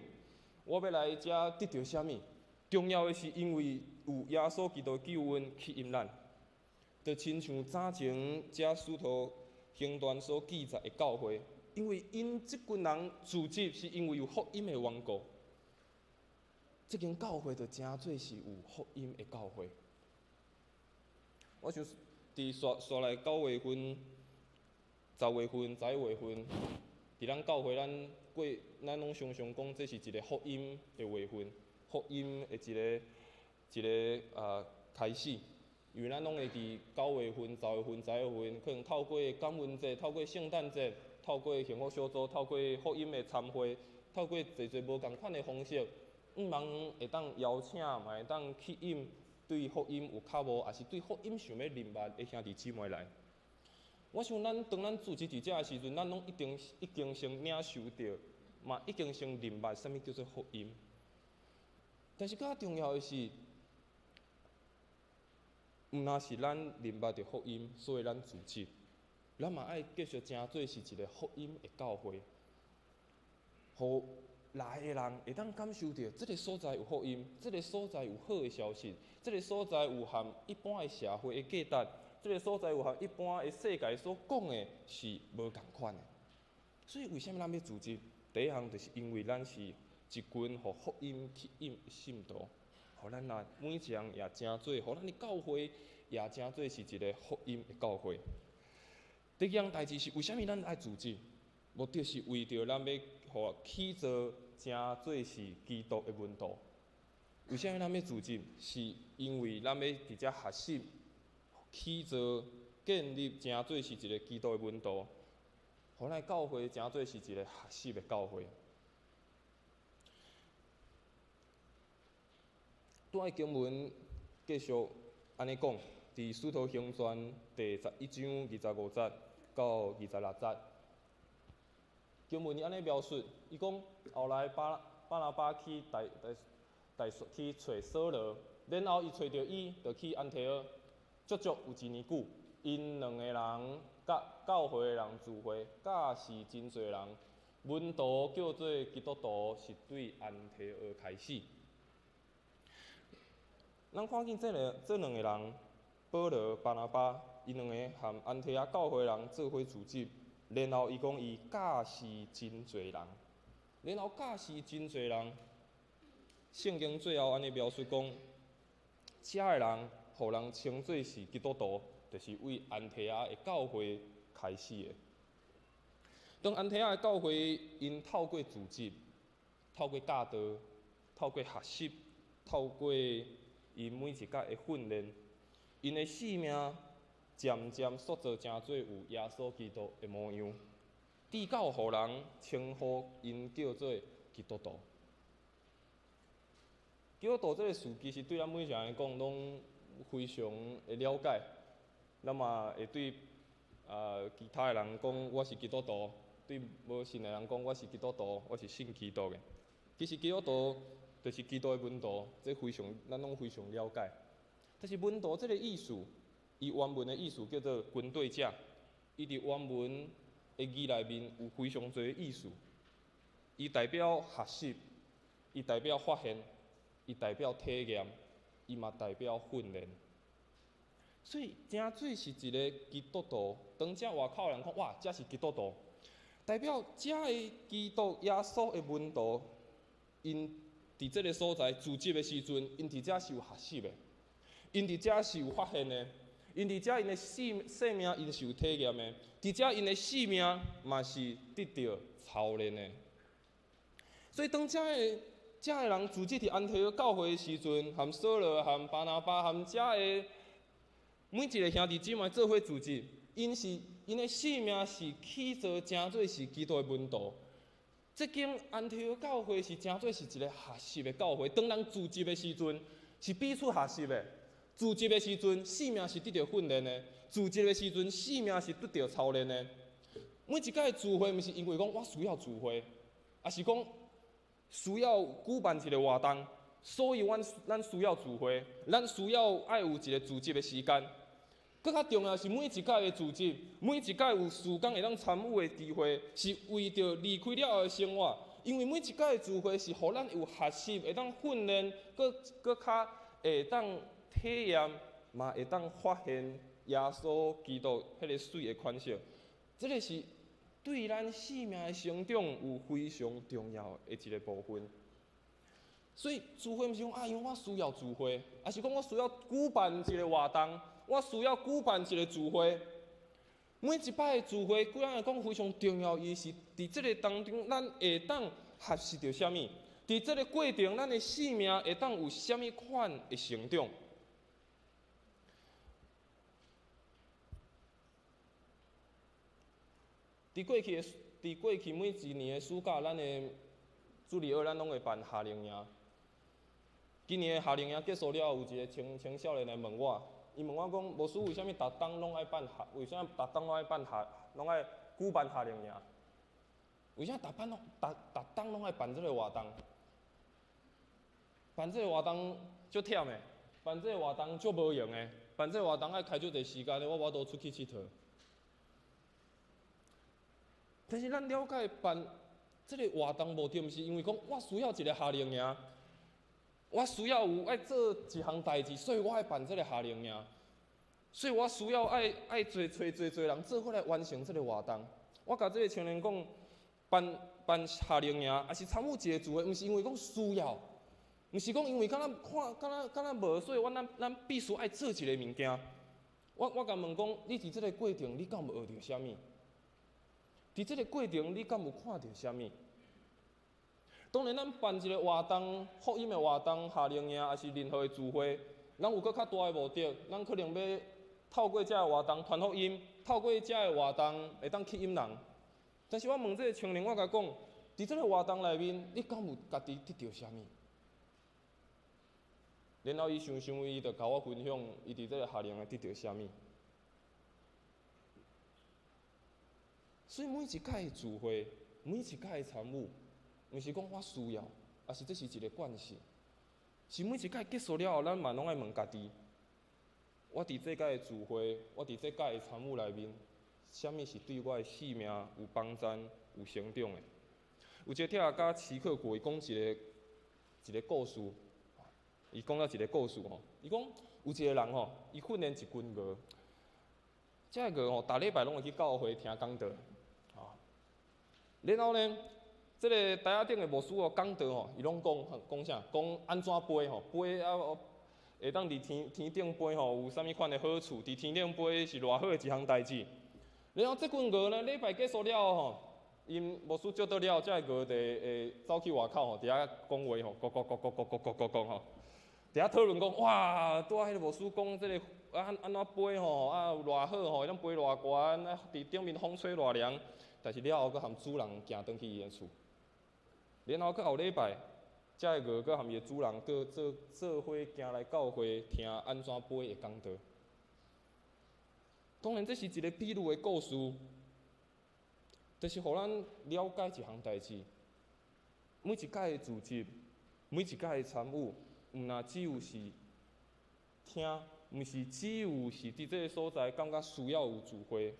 Speaker 3: 我欲來遮得著啥物？重要的是因為有耶穌基督的救恩吸引咱，就親像早前遮使徒行傳所記載的教會，因為𪜶這群人聚集是因為有福音的緣故，這間教會就誠做是有福音的教會。我想佇紲紲來9月份、10月份、11月份，佇咱教會咱過，咱攏常常講這是一个福音的月份。福音的一个一个啊開始，因為咱攏會佇9月份、10月份、11月份，可能透過感恩節、透過聖誕節、透過幸福小組、透過福音的參會，透過濟濟無仝款的方式，向望會當邀請，嘛會當吸引對福音有渴慕，抑是對福音想欲認捌的兄弟姊妹來。我想咱當咱組織佇遮的時陣，咱攏一定已經先領受著，嘛已經先認捌啥物叫做福音。但是較重要的是，毋但是咱認捌著福音，所以咱組織，咱嘛愛繼續成做是一个福音的教會，予來的人會當感受著，這个所在有福音，這个所在有好的消息，這个所在有和一般的社會的價值，這个所在有和一般的世界所講的是無仝款的。所以為啥物咱欲組織？第一項就是因為咱是一群予福音吸引的信徒，予咱啊每一人也成做，予咱的教會也成做是一个福音的教會。第二項代誌是為啥物咱愛組織？目的是為著咱欲予起造成做是基督的門徒。為啥物咱欲組織？是因為咱欲佇遮學習起造建立成做是一个基督的門徒，予咱的教會成做是一个學習的教會。拄仔經文繼續按呢講，佇使徒行傳第11章25節到26節，經文伊按呢描述，伊講後來巴巴拿巴去大大大去揣掃羅，然後伊揣著伊，就去安提阿，足足有一年久，𪜶兩个人佮教會的人聚會，教示真濟人，門徒叫做基督徒，是對安提阿開始。咱看見這個這兩個人，保羅、巴拿巴，𪜶兩个和安提阿教會人做伙組織，然後伊講伊教示真濟人，然後教示真濟人。聖經最後按呢描述講，遮的人予人稱做是基督徒，就是為安提阿的教會開始的。當安提阿的教會𪜶透過組織、透過教導、透過學習、透過𪜶每一擺的訓練，𪜶的生命漸漸塑造成做有耶穌基督的模樣，直到予人稱呼𪜶叫做基督徒。基督徒這个詞其實對咱每一个人來講，攏非常會了解。咱嘛會對其他的人講我是基督徒，對無信的人講我是基督徒，我是信基督的。其實基督徒就是基督的門徒，這非常咱攏非常了解。但是門徒這个意思，伊原文的意思叫做跟隨者，伊佇原文的字內面有非常濟意思。伊代表學習，伊代表發現，伊代表體驗，伊嘛代表訓練。所以，成做是一个基督徒，當遮外口人看，哇，這是基督徒，代表遮的基督耶穌的門徒，𪜶佇這个所在聚集的時陣，𪜶佇遮是有學習的，𪜶佇遮是有發現的，𪜶佇遮𪜶的生生命𪜶是有體驗的，佇遮𪜶的生命嘛是得著操練的。所以當遮的遮的人聚集佇安提阿教會的時陣，含掃羅、含巴拿巴、含遮的每一个兄弟姊妹做伙聚集，𪜶是𪜶的生命是起造成做是基督的門徒。這間安提阿教會是成做是一个學習的教會。當人聚集的時陣，是彼此學習的；聚集的時陣，生命是得著訓練的；聚集的時陣，生命是得著操練的。每一擺聚會，毋是因為講我需要聚會，抑是講需要舉辦一個活動，所以阮咱需要聚會，咱需要愛有一個聚集的時間。閣較重要是每一擺的聚集，每一擺有時間會當參與的機會，是為著離開了後的生活。因為每一擺的聚會是予咱有學習，會當訓練，閣閣較會當體驗，嘛會當發現耶穌基督彼個媠的款式。這個是對咱生命的成長有非常重要的一個部分。所以聚會毋是講啊，因為我需要聚會，抑是講我需要舉辦一個活動，我需要舉辦一個聚會。每一擺的聚會，對咱來講非常重要，伊是佇這個當中，咱會當學習著啥物？佇這個過程，咱的生命會當有啥物款的成長？佇過去的，佇過去每一年的暑假，咱的主日學咱攏會辦夏令營。今年的夏令營結束了後，有一個青青少年來問我，伊問我講，牧師為啥物逐冬攏愛辦夏？為啥物逐冬攏愛辦夏？攏愛舉辦夏令營？為啥逐擺攏逐逐冬攏愛辦這個活動？辦這個活動足忝的，辦這個活動足無閒的，辦這個活動愛開足濟時間的，我無法度出去𨑨迌。但是咱了解辦這個活動目的，毋是因為講我需要一個夏令營，我需要有愛做一項代誌，所以我愛辦這個夏令營，所以我需要愛愛濟揣濟濟人做伙來完成這個活動。我共這個青年講，辦辦夏令營，抑是參與一個聚會，毋是因為講需要，毋是講因為敢若看敢若敢若無，所以阮咱咱必須愛做一個物件。我我共問講，你佇這個過程，你敢有學著啥物？佇這個過程，你敢有看著啥物？當然，咱辦一個活動、福音的活動、夏令營，抑是任何的聚會，咱有閣較大的目的，咱可能欲透過這个活動傳福音，透過這个活動會當吸引人。但是我問這個青年，我共伊講，佇這個活動內面，你敢有家己得著啥物？然後伊想想，伊就共我分享，伊佇這個夏令營得著啥物。所以每一擺的聚會，每一擺的參與，毋是講我需要，抑是這是一個慣性。是每一擺結束了後，咱嘛攏愛問家己：我佇這擺的聚會，我佇這擺的參與內面，啥物是對我的生命有幫助、有成長的？有一個哲學家齊克果，伊講一個一個故事，伊講了一個故事吼，伊講有一個人吼，伊訓練一群鵝，這個鵝吼，逐禮拜攏會去教會聽講道。然後呢，這個台仔頂的牧師哦講道吼，伊攏講講啥？講按怎飛吼，飛啊會當佇天天頂飛吼，有啥物款的好處？佇天頂飛是偌好的一項代誌。然後這群鵝呢，禮拜結束了後吼，𪜶牧師祝禱了後，這個鵝就會走去外口吼，佇遐講話吼，咕咕咕咕咕咕咕咕咕吼，佇遐討論講，哇，拄仔彼個牧師講這個啊按怎飛吼，啊有偌好吼，會當飛偌懸，啊佇頂面風吹偌涼。但是了後，閣含主人行轉去伊的厝，然後閣後禮拜，這个鵝閣含伊的主人閣做做伙行來教會聽按怎飛的講道。當然，這是一個比喻的故事，就是予咱了解一項代誌。每一擺的聚集，每一擺的參與，毋若只有是聽，毋是只有是佇這个所在感覺需要有聚會。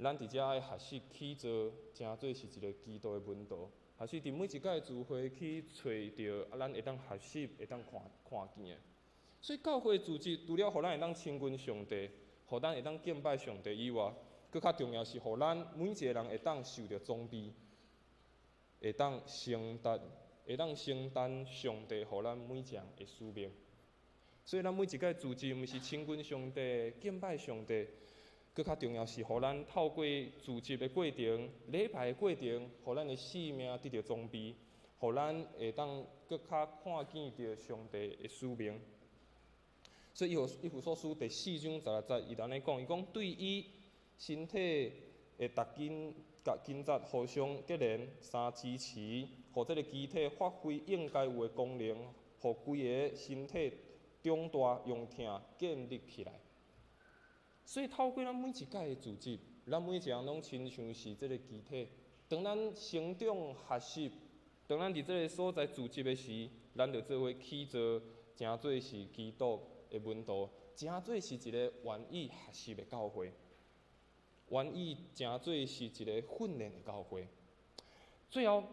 Speaker 3: 咱佇遮愛學習去做，成做是一個基督的門徒，學習佇每一擺聚會去揣著，啊，咱會當學習，會當看看見的。所以教會組織除了予咱會當親近上帝，予咱會當敬拜上帝以外，閣較重要是予咱每一個人會當受著裝備，會當承擔，會當承擔上帝予咱每一個人的使命。所以咱每一擺組織，毋是親近上帝、敬拜上帝。閣較重要是，予咱透過聚集的過程、禮拜的過程，予咱的生命得著裝備，予咱會當閣較看見著上帝的使命。所以，以弗所書第四章十六節，伊就按呢講，伊講對伊身體的逐筋甲筋節互相結連，相支持，予這个肢體發揮應該有的功能，予規个身體長大，用疼建立起來。所以透過咱每一擺的組織、咱每一个人攏親像是這个肢體。當咱成長學習，當咱佇這个所在組織的時，咱就做伙起做，成做是基督的門徒，成做是一个願意學習的教會，願意成做是一个訓練的教會。最後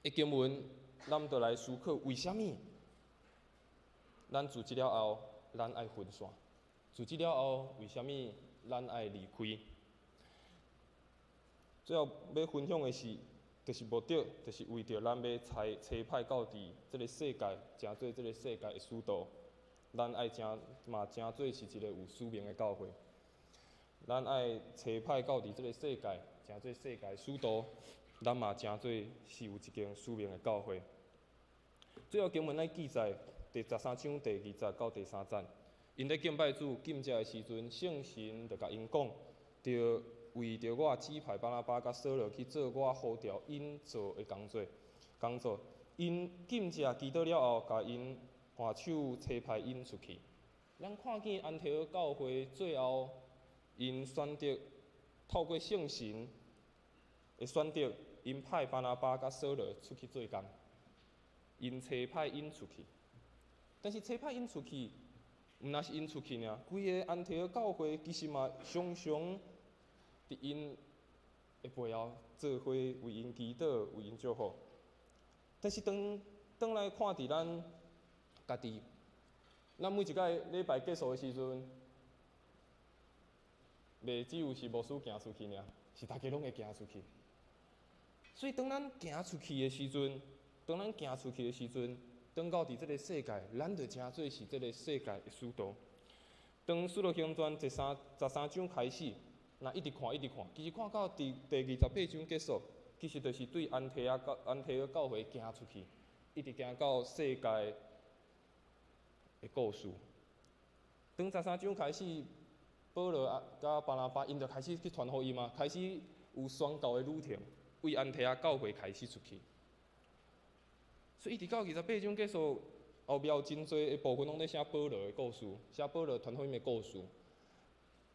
Speaker 3: 的經文，咱就來思考為啥物咱組織了後，咱愛分散；組織了後，為啥物咱愛離開？最後欲分享的是，就是目的，就是為著咱欲差差派到佇這个世界，成做這个世界的使徒。咱愛成嘛成做是一个有使命的教會。咱愛差派到佇這个世界，成做世界的使徒。咱嘛成做是有一間使命的教會。最後經文來記載第13章第2節到第3節，𪜶咧敬拜主禁食的時陣，聖神就共𪜶講，著為著我指派巴拿巴佮掃羅去做我呼召𪜶做的工作。工作，𪜶禁食祈禱了後，共𪜶換手差派𪜶出去。咱看見安提阿教會最後，𪜶選擇透過聖神的選擇，𪜶派巴拿巴佮掃羅出去做工，𪜶差派𪜶出去。但是差派𪜶出去，毋若是𪜶出去爾，規个安提阿教會其實嘛常常佇𪜶的背後做伙為𪜶祈禱、為𪜶祝福。但是當轉來看佇咱家己，咱每一擺禮拜結束的時陣，袂只有是牧師行出去爾，是大家攏會行出去。所以當咱行出去的時陣，當咱行出去的時陣，轉到佇這个世界，咱就成做是這个世界的使徒。當使徒行傳13章開始，若一直看一直看，其實看到第28章結束，其實就是對安提阿教會行出去，一直行到世界的故事。當十三章開始，保羅啊佮巴拿巴𪜶就開始去傳福音啊，開始有宣教的旅程，為安提阿教會開始出去。所以一直到28章結束，後壁有真濟的部分攏咧寫保羅的故事，寫保羅傳福音的故事。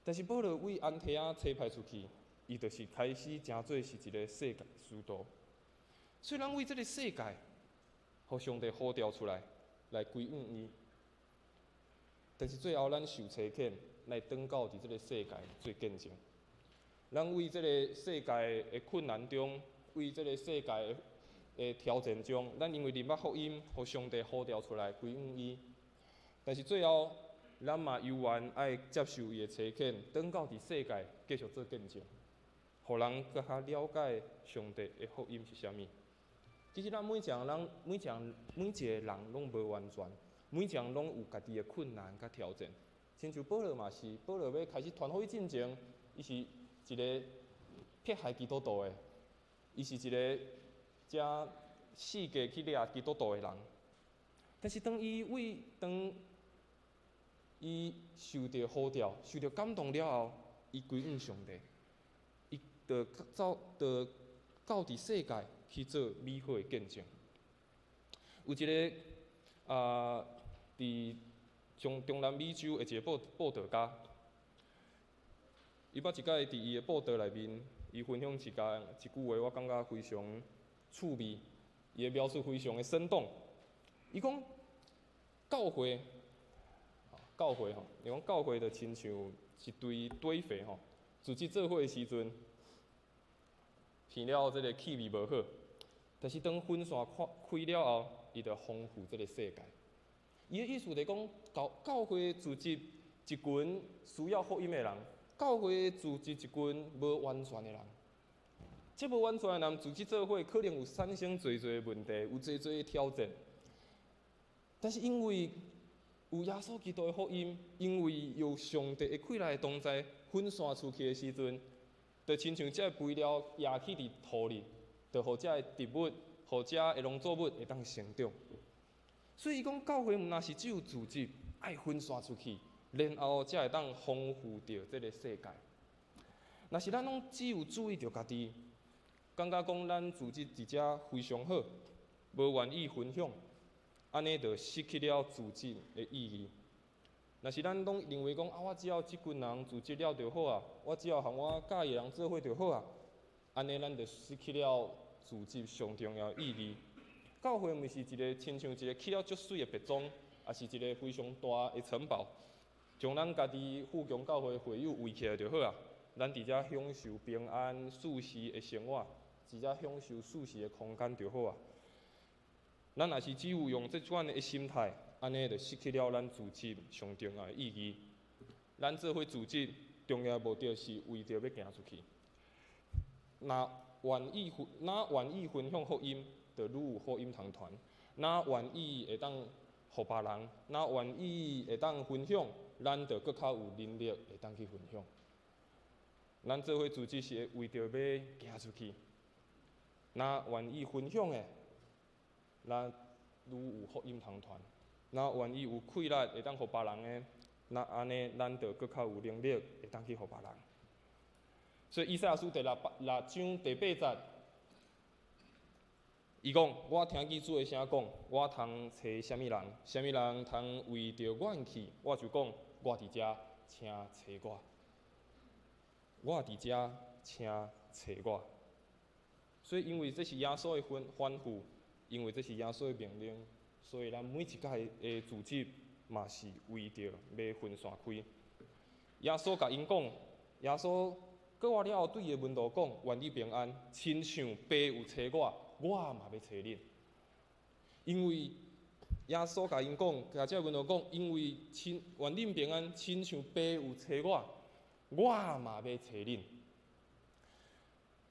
Speaker 3: 但是保羅為安提阿差派出去，伊就是開始成做是一个世界使徒。所以咱為這个世界，予上帝呼召出來，來歸向伊。但是最後咱受差遣來轉到佇這个世界做見證。咱為這个世界的困難中，為這个世界的挑戰中，咱因為認捌福音，予上帝呼召出來歸向伊。但是最後，咱嘛猶原愛接受伊的差遣，轉到佇世界繼續做見證，予人閣較了解上帝的福音是啥物。其實咱每一個人，每一個人攏無完全，每一個人攏有家己的困難佮挑戰。親像保羅嘛是，保羅欲開始傳福音進前，伊是一个迫害基督徒的，伊是一个遮四界去掠基督徒的人。但是當伊受著呼召、受著感動了後，伊歸向上帝，伊就走，就到佇世界去做美好的見證。有一个佇中南美洲的一个佈道家，伊捌一擺佇伊的佈道內面，伊分享一句話，我感覺非常趣味，伊的描述非常的生動。伊講教會，教會吼，伊講教會就親像一堆堆肥吼，組織做伙的時陣，聞了這个氣味無好，但是當分散開開了後，伊就豐富這个世界。伊的意思就是講，教會組織一群需要福音的人，教會組織一群無完全的人。這無完全的人組織做伙，可能有產生濟濟的問題，有濟濟的挑戰。但是因為有耶穌基督的福音，因為有上帝的氣力的同在，分散出去的時陣，就親像這个肥料壓去佇土裡，就予這个植物，予這个農作物會當成長。所以伊講，教會毋若是只有組織，愛分散出去，然後才會當豐富著這个世界。若是咱攏只有注意著家己，感覺講咱組織佇遮非常好，無願意分享，按呢就失去了組織的意義。若是咱攏認為講啊，我只要這群人組織了就好啊，我只要和我佮意的人做伙就好啊，按呢咱就失去了組織上重要的意義。教會毋是一个親像一个起了足媠的別莊，抑是一个非常大的城堡，將咱家己富強教會會友圍起來就好啊。咱佇遮享受平安舒適的生活，佇遮享受舒適的空間就好啊。咱若是只有用這款的心態，按呢就失去了咱組織上重要的意義。咱做伙組織重要的目的是為著欲行出去。若願意分，若願意分享福音，就愈有福音通傳；若願意會當予別人，若願意會當分享，咱就閣較有能力會當去分享。咱做伙組織是為著欲行出去。若願意分享的，咱愈有福音通傳；若願意有氣力會當予別人的，那按呢，咱就閣較有能力會當去予別人。所以以賽亞書第六六章第八節，伊講：我聽見主的聲講，我通揣啥物人？啥物人通為著阮去？我就講，我佇遮，請揣我。我佇遮，請揣我。所以，因為這是耶穌的吩吩咐，因為這是耶穌的命令，所以咱每一屆的組織嘛是為著欲分散開。耶穌共𪜶講，耶穌過活了後對伊的門徒講：願你平安，親像爸有差我，我嘛欲差恁。因為耶穌共𪜶講，共這个門徒講，因為親願恁平安，親像爸有差我，我嘛欲差恁。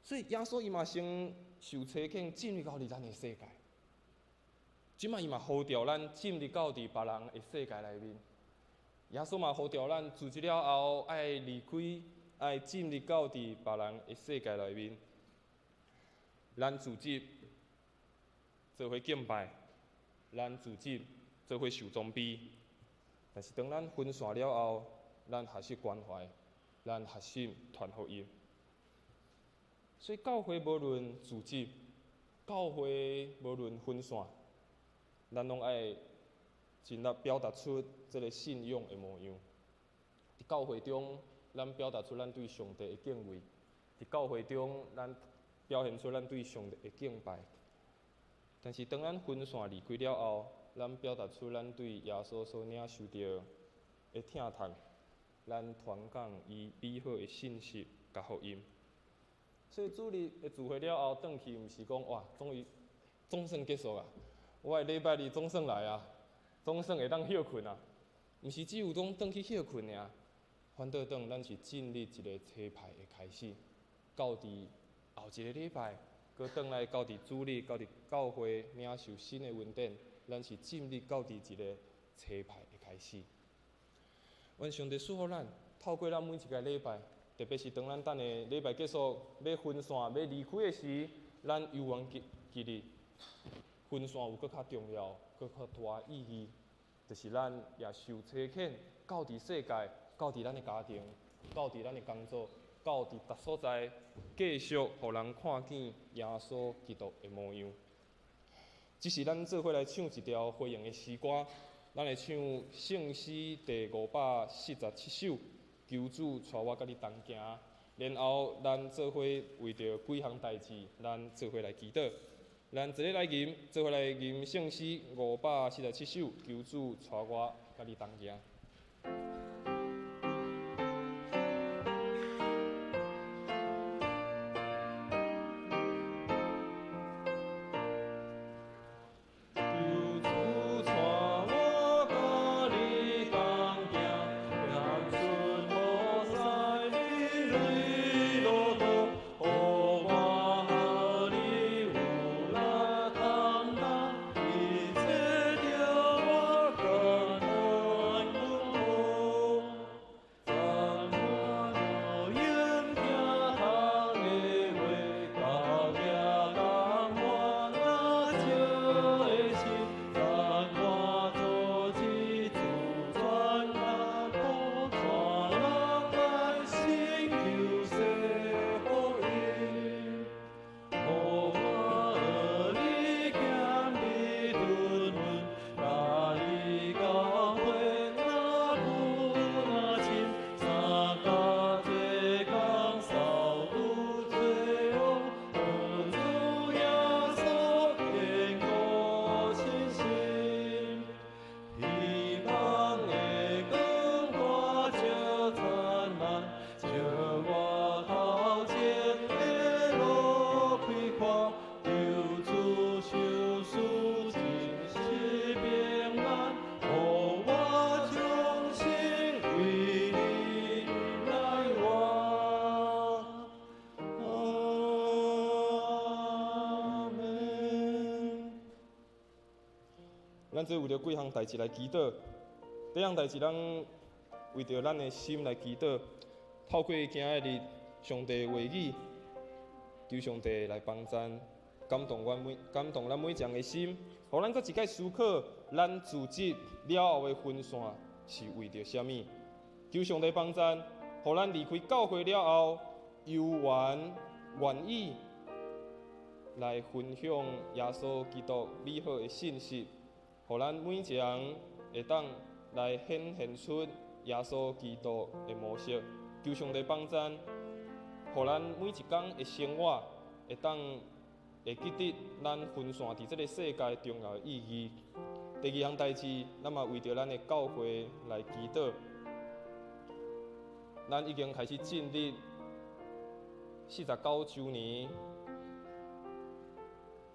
Speaker 3: 所以耶穌伊嘛先受差遣進入到佇咱的世界，這擺伊嘛呼召咱進入到佇別人的世界內面。耶穌嘛呼召咱組織了後愛離開，愛進入到佇別人的世界內面。咱組織做伙敬拜，咱組織做伙受裝備，但是當咱分散了後，咱學習關懷，咱學習傳福音。所以教會無論組織，教會無論分散，咱攏愛盡力表達出這个信仰的模樣。佇教會中，咱表達出咱對上帝的敬畏；佇教會中，咱表現出咱對上帝的敬拜。但是當咱分散離開了後，咱表達出咱對耶穌所領受著的疼痛，咱傳講伊美好的信息佮福音。所以主日的聚會了後，轉去毋是講哇，終於總算結束啊！我的禮拜二總算來啊，總算會當歇睏啊！毋是只有講轉去歇睏爾，反倒轉咱是進入一个差派的開始，到佇後一个禮拜，閣轉來到佇主日，到佇教會領受新的恩典，咱是進入到佇一个差派的開始。願上帝賜予咱，透過咱每一个禮拜。特別是當咱等下禮拜結束，欲分散、欲離開的時，咱猶原記記得分散有閣較重要、閣較大意義，就是咱也受差遣，到佇世界，到佇咱的家庭，到佇咱的工作，到佇逐所在，繼續予人看見耶穌基督的模樣。這是咱做伙來唱一條回應的詩歌，咱會唱聖詩第547首。求主帶我佮你同行，然後咱做伙為著幾項代誌，咱做伙來祈禱。咱做伙來吟，做伙來吟聖詩547首，求主帶我佮你同行。
Speaker 2: 求
Speaker 3: 咱做為著幾項代誌來祈禱。第一項代誌，咱為著咱的心來祈禱，透過今仔日上帝的話語，求上帝來幫贊，感動咱每一個人的心，予咱閣一擺思考，咱組織了後的分散是為著啥物？求上帝幫贊，予咱離開教會了後，猶原願意來分享耶穌基督美好的信息，予咱每一個人會當來顯現出耶穌基督的模式。求上帝幫贊，予咱每一工的生活會當會記得咱分散佇這个世界重要的意義。第二項代誌，咱嘛為著咱的教會來祈禱。咱已經開始進入49週年，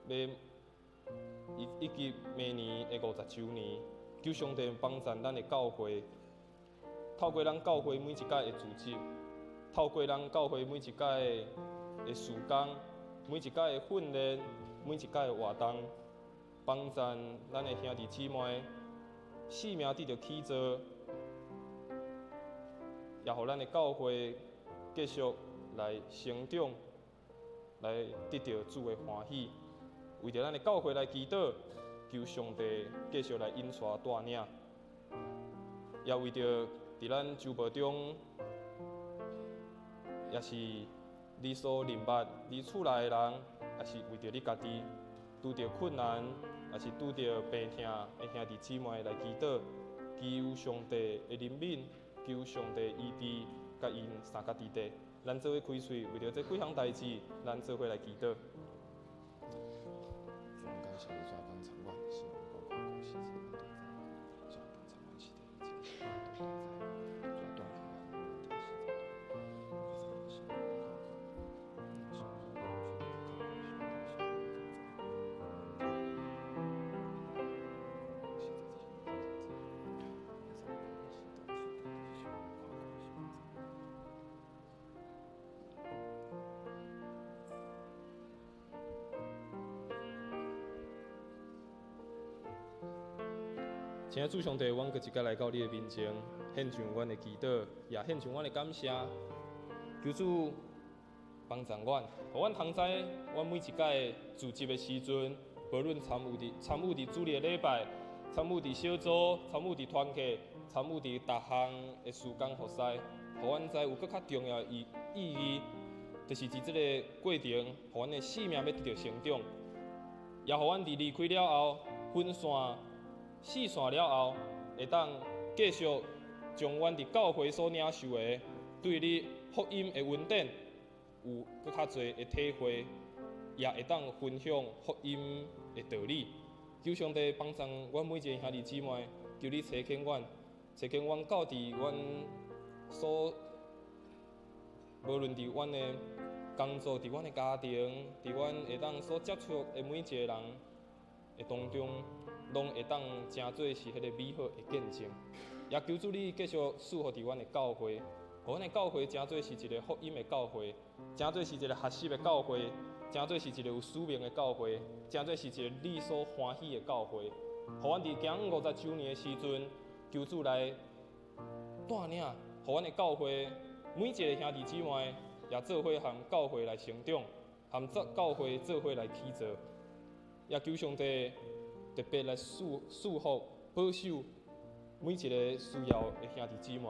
Speaker 3: 欲以及明年的50週年，求上帝幫贊咱的教會，透過咱教會每一屆的組織，透過咱教會每一屆的事工，每一屆的訓練，每一屆的活動，幫贊咱的兄弟姊妹，性命得著起造，也予咱的教會繼續來成長，來得著主的歡喜。為著咱的教會來祈禱，求上帝繼續來引帶帶領，也為著佇咱周報中，也是你所認捌、你厝內的人，也是為著你家己拄著困難，也是拄著病痛的兄弟姊妹來祈禱，求上帝的憐憫，求上帝醫治，共𪜶相佮佇底。咱做伙開喙，為著這幾項代誌，咱做伙來祈禱。親愛主上帝，阮閣一擺來到你的面前，獻上阮的祈禱，也獻上阮的感謝。求主幫助阮，予阮通知，阮每一擺組織的時陣，無論參與佇主日的禮拜，參與佇小組，參與佇團契，參與佇逐項的事工服侍，予阮知有閣較重要的意義，就是佇這个過程，予阮的性命欲得著成長，也予阮佇離開了後分散。四散了後，會當繼續將阮佇教會所領受的對你福音的恩典有閣較濟的體會，也會當分享福音的道理。求上帝幫助阮每一个兄弟姊妹，求你差遣阮，差遣阮到佇阮所無論佇阮的工作、佇阮的家庭、佇阮會當所接觸的每一个人的當中，攏會當成做是彼個美好的見證，也求主你繼續賜福佇阮的教會，予阮的教會成做是一个福音的教會，成做是一个學習的教會，成做是一个有使命的教會，成做是一个你所歡喜的教會。予阮佇行50週年的時陣，求主來帶領，予阮的教會每一个兄弟姊妹也做伙和教會來成長，和教會做伙來起造，也求上帝特別來賜福保守每一个需要的兄弟姊妹。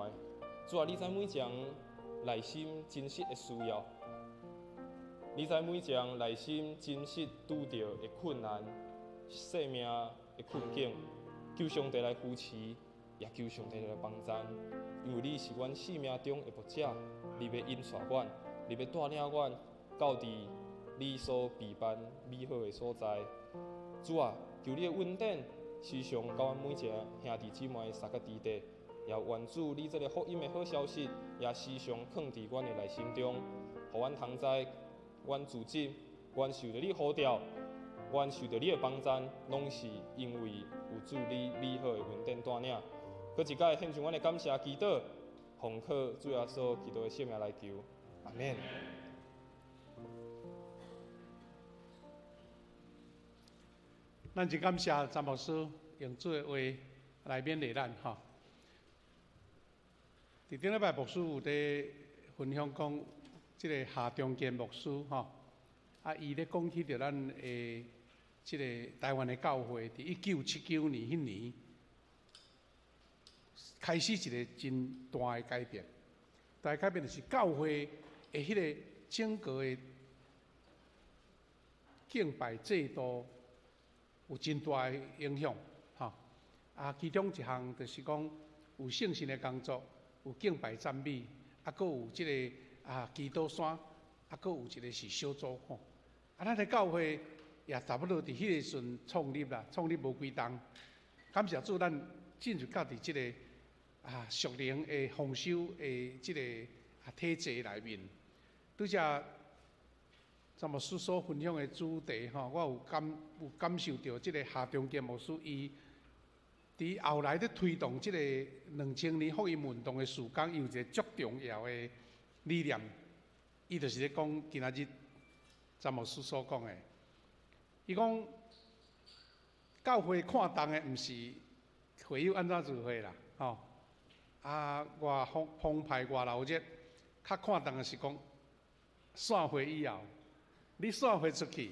Speaker 3: 主啊，你知每一个人內心真實的需要，你知每一個人內心真實拄著的困難、生命的困境，求上帝來扶持，也求上帝來幫贊。因為你是阮生命中的牧者，你欲引帶阮，你欲帶領阮到佇你所備辦美好的所在。主啊，求你的恩典時常佮阮每一个兄弟姊妹相佮佇底，也願主你這个福音的好消息也時常囥佇阮的內心中，予阮通知，阮組織，阮受著你呼召，阮受著你的幫贊，攏是因為有主你美好的恩典帶領。閣一擺獻上阮的感謝祈禱，奉靠主耶穌基督的聖名來求，阿們。
Speaker 5: 咱真感謝詹牧師，用主的話來勉勵咱吼。佇頂禮拜牧師有佇分享講，這个夏中建牧師吼，啊，伊咧講起著咱的這个台灣的教會，佇1979年彼年開始一个真大的改變。大的改變就是教會的彼个整個的敬拜制度有真大的影響，吼。啊，其中一項就是講有聖神的工作，有敬拜讚美，啊，閣有這个祈禱山，啊，閣有一个是小組吼。啊，咱的教會也差不多佇彼个時陣創立啦，創立無幾冬，感謝主，咱進入到佇這个屬靈的豐收的這个體制內面。拄才詹牧師所分享的主題吼，我有感受著這个夏中建牧師伊佇後來咧推動這个2000年福音運動的事工，伊有一个足重要的理念，伊就是咧講今仔日詹牧師所講的，伊講教會看重的毋是會友按怎聚會啦，吼，啊，偌澎澎湃偌鬧熱，較看重的是講散會以後，你散會出去，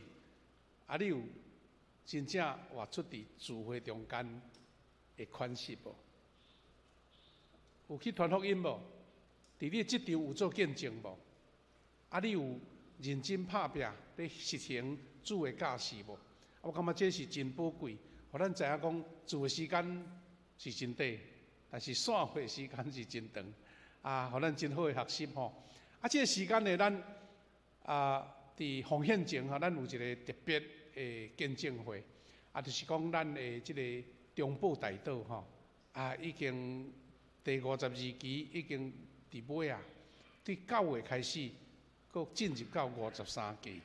Speaker 5: 啊，你有真正活出佇聚會中間的款式無？有去傳福音無？佇你的職場有做見證無？啊，你有認真拍拚咧實行主的教示無？我感覺這是真寶貴，予咱知影講聚會時間是真短，但是散會時間是真長，啊，予咱真好的學習吼。啊，這个時間呢，咱佇奉獻前吼，咱有一个特別的見證會，啊，就是講咱的這个中寶大島吼，啊，已經第52期已經佇尾啊，對9月開始，閣進入到53期，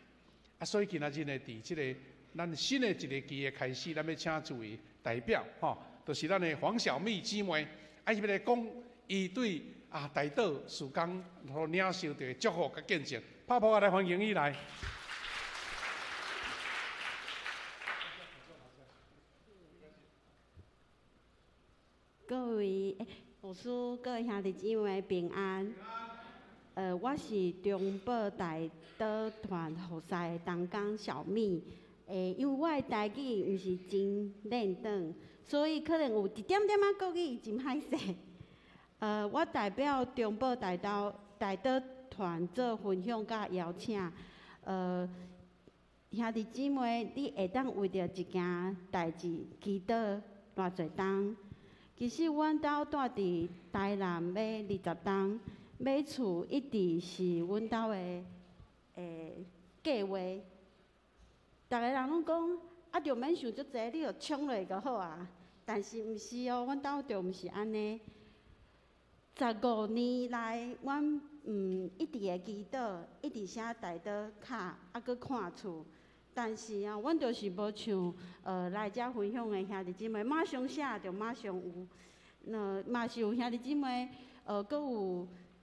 Speaker 5: 啊，所以今仔日呢，佇這个咱新的一个期的開始，咱欲請一位代表吼，就是咱的黃小蜜姊妹，啊，伊欲來講伊對大島事工所領受著的祝福佮見證，拍噗仔來歡迎伊來。
Speaker 6: 各位牧師、各位兄弟姊妹平安。我是中寶大島團服侍的同工小蜜。因為我的台語毋是真輪轉，所以可能有一點點仔國語真歹勢。我代表中寶大島大島團做分享佮邀請。兄弟姊妹，你會當為著一件代誌祈禱偌濟冬？其實阮兜住佇台南欲20冬，買厝一直是阮兜的計劃。逐个人攏講，啊，就免想足濟，你就衝落去就好啊。但是毋是哦，阮兜就毋是按呢。15年來，阮一直會祈禱，一直寫代禱卡，啊，閣看厝。但是啊，阮就是無像來遮分享的兄弟姊妹，馬上寫就馬上有。那嘛是有兄弟姊妹，閣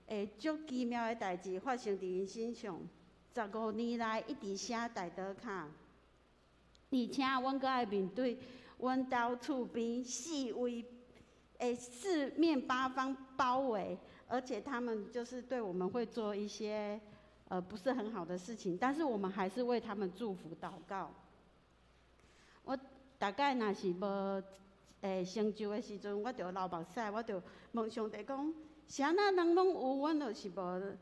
Speaker 6: 有足奇妙的代誌發生佇𪜶身上。15年來一直寫代禱卡，而且阮閣愛面對阮兜厝邊四圍，四面八方包圍，而且他們就是對我們會做一些不是很好的事情，但是我們還是為他們祝福禱告。我大概若是無成就的時陣，我就流目屎，我就問上帝講：是按怎人攏有，阮就是無，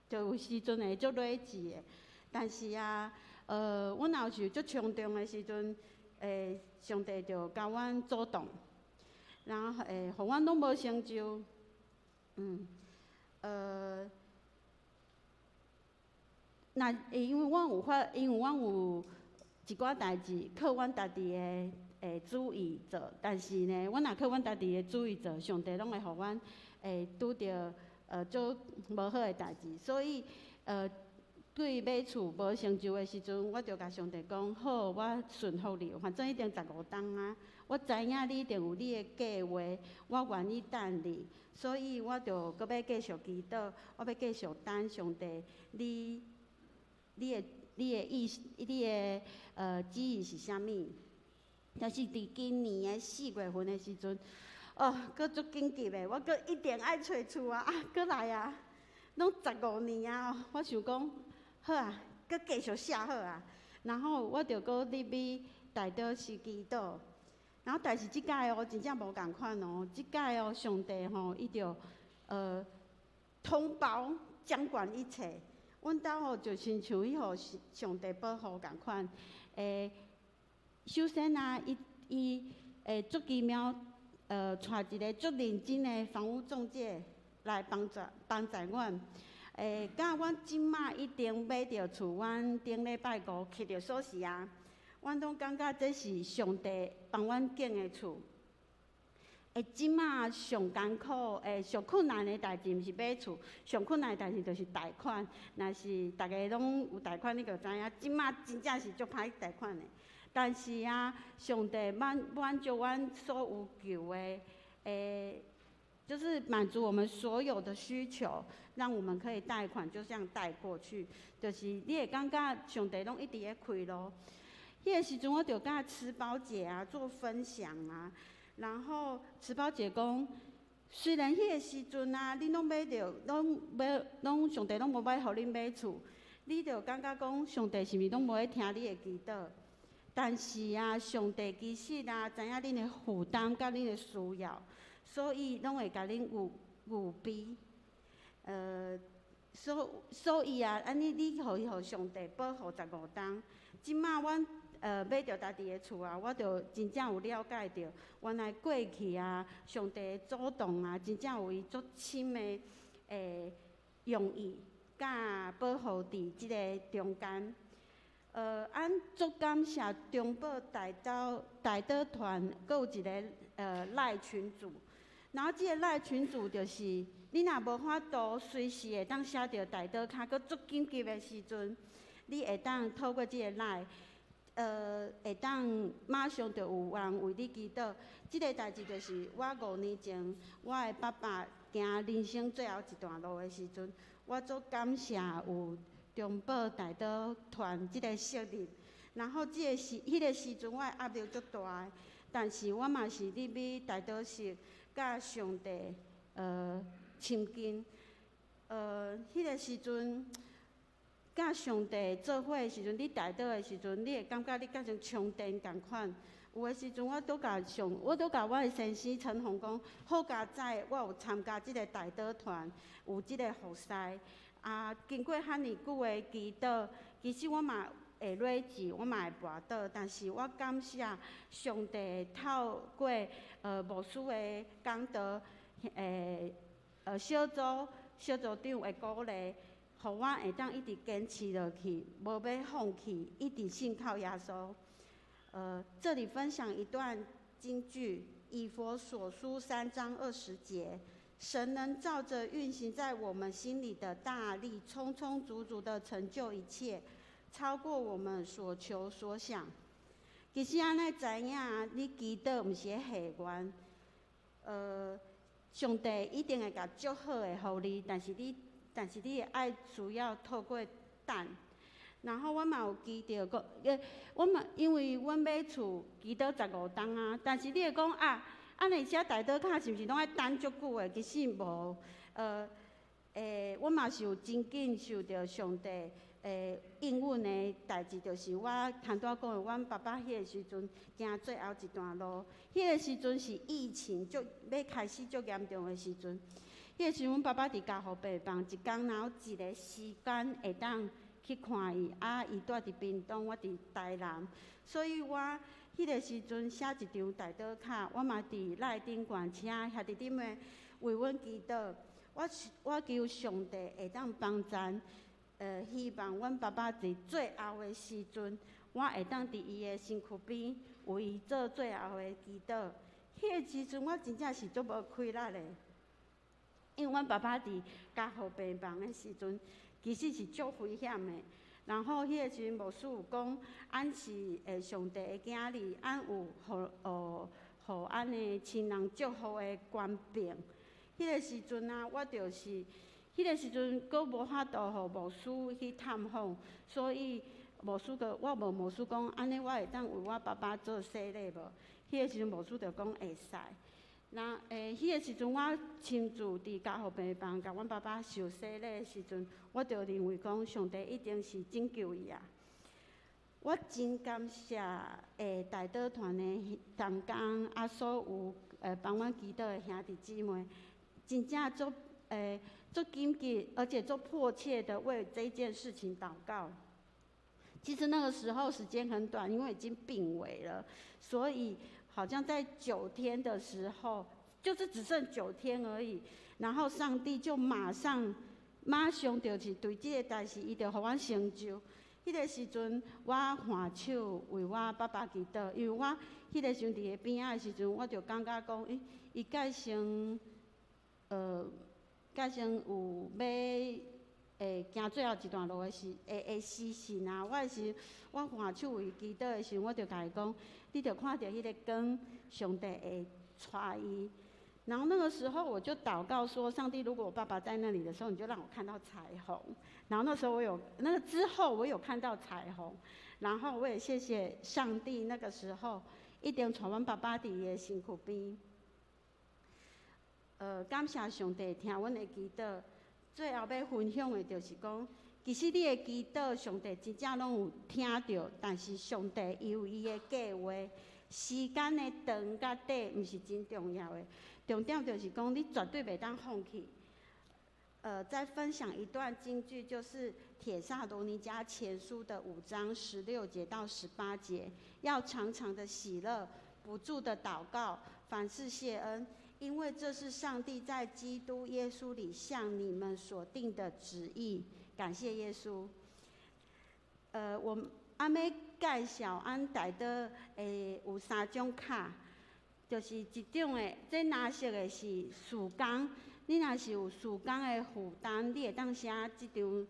Speaker 6: 就有時陣會足累志的。但是啊，阮若有時足衝動的時陣，上帝就共阮阻擋，然後予阮攏無成就，若因為阮有發，因為阮有一寡代誌靠阮家己的主意做，但是呢，阮若靠阮家己的主意做，上帝攏會予阮拄著足無好的代誌，所以對買厝無成就的時陣，我就共上帝講：好，我順服你，反正已經15冬啊，我知影你一定有你的計劃，我願意等你，所以我就閣欲繼續祈禱，我欲繼續等上帝，你的意思，你的旨意是啥物？但是佇今年的4月份的時陣，哦，閣足緊急的，我閣一定愛揣厝啊！啊，閣來啊，攏十五年啊！我想講，好啊，閣繼續寫好啊。然後我就閣入去代禱室祈禱，然後但是這擺哦，真正無仝款哦，這擺哦，上帝吼，伊就統包掌管一切。阮兜吼就親像彼予上帝保護仝款。首先啊，伊伊會足奇妙，帶一个足認真的房屋中介來幫助幫助阮。佮阮這馬一定買著厝，阮頂禮拜五揢著鎖匙啊，阮攏感覺這是上帝幫阮建的厝。這馬上艱苦、上困難的代誌，毋是買厝，上困難的代誌就是貸款。若是逐家攏有貸款，你就知影，這馬真正是足歹貸款的。但是啊，上帝滿滿足阮所有求的，就是滿足我們所有的需求，讓我們可以貸款，就這樣貸過去。就是你會感覺上帝攏一直咧開路。彼个時陣我就佮慈寶姐啊做分享啊，然後慈寶姐講，雖然彼个時陣啊，恁攏買著，攏買，攏上帝攏無欲予恁買厝，你就感覺講上帝是毋是攏無咧聽你的祈禱？但是啊，上帝其實啊，知影恁的負擔佮恁的需要，所以攏會共恁預預備。所以啊，按呢你予伊予上帝保護十五冬。這馬阮買著家己的厝啊，我就真正有了解著，原來過去啊，上帝的主動啊，真正有伊足深的用意，佮保護佇這个中間。俺足感謝中保代禱代禱團，閣有一个LINE 群組，然後這个 LINE 群組就是你若無法度隨時會當寫著代禱卡，閣足緊急的時陣，你會當透過這个 LINE，會當馬上就有人為你祈禱。這个代誌就是我5年前，我的爸爸行人生最後一段路的時陣，我足感謝有中保代禱團這个設立，然後這个時，彼个時陣我的壓力足大的，但是我嘛是入去代禱室，佮上帝親近，彼个時陣，佮上帝做伙的時陣，你代禱的時陣，你會感覺你佮像充電仝款。有的時陣我拄共上，我拄共我的先生陳紅講，好佳哉，我有參加這个代禱團，有這个服侍。啊，經過遐爾久的祈禱，其實我嘛會累志，我嘛會跋倒，但是我感謝上帝透過牧師的講道，小組小組長的鼓勵，予我會當一直堅持落去，無欲放棄，一直信靠耶穌。這裡分享一段金句，以弗所書3章20節。神能照著運行在我們心裡的大力，充充足足的成就一切，超過我們所求所想。其實按呢知影，你祈禱毋是咧許願，上帝一定會共足好的予你，但是你會愛需要透過等。然後我嘛有祈著講，我嘛因為阮買厝祈禱十五冬啊，但是你會講啊，按呢寫代禱卡是毋是攏愛等足久的？其實無，我嘛是有真緊受著上帝應允的代誌，就是我頭拄仔講的，阮爸爸彼个時陣行最後一段路，彼个時陣是疫情足欲開始足嚴重的時陣，彼個時陣阮爸爸佇加護病房，一工若有一个時間會當去看伊，啊，伊住佇屏東，我佇台南，所以我彼个時陣寫一張代禱卡，我嘛佇 LINE 頂懸請兄弟姊妹為阮祈禱。我求上帝會當幫贊，希望阮爸爸佇最後的時陣，我會當佇伊的身軀邊為伊做最後的祈禱。彼个時陣我真正是足無氣力的，因為阮爸爸佇加護病房的時陣，其實是足危險的。然後彼個時陣牧師有講，俺是上帝的囝兒，俺有予予俺的親人祝福的權柄。彼個時陣啊，我就是彼個時陣閣無法度予牧師去探訪，所以牧師閣我問牧師講，按呢我會當為我爸爸做洗禮無？彼个時陣牧師就講會使。那彼个時陣我親自佇加護病房共阮爸爸受洗禮的時陣，我就認為講上帝一定是拯救伊啊！我真感謝代禱團的同工啊，所有幫阮祈禱的兄弟姊妹，真正足足緊急，而且足迫切的為這件事情禱告。其實那個時候時間很短，因為已經病危了，所以好像在九天的時候，就是只剩九天而已。然後上帝就馬上馬上就是對這個代誌，伊就予阮成就。彼個時陣，我換手為我爸爸祈禱，因為我彼個時陣佇伊邊仔的時陣，我就感覺講，欸，伊蓋先，蓋先有欲會行最後一段路的時，會時辰啊！我是我換手為祈禱的時陣，我就共伊講，你著看著彼个光，上帝會帶伊。然後那個時候我就禱告說：上帝，如果我爸爸在那裡的時候，你就讓我看到彩虹。然後那時候我有那個之後，我有看到彩虹。然後我也謝謝上帝，那個時候一定帶阮爸爸佇伊的身軀邊。感謝上帝聽阮的祈禱。最後欲分享的就是講，其實你的祈禱，上帝真正攏有聽著，但是上帝伊有伊的計劃，時間的長佮短毋是真重要的，重點就是講你絕對袂當放棄。再分享一段金句，就是《帖撒羅尼迦前書》的5章16節到18節，要常常的喜樂，不住的禱告，凡事謝恩。因為這是上帝在基督耶穌裡向你們所定的旨意。感謝耶穌。我按欲介紹按代禱有三種卡，就是一種的，這藍色的是事工。你若是有事工的負擔，你會當寫這張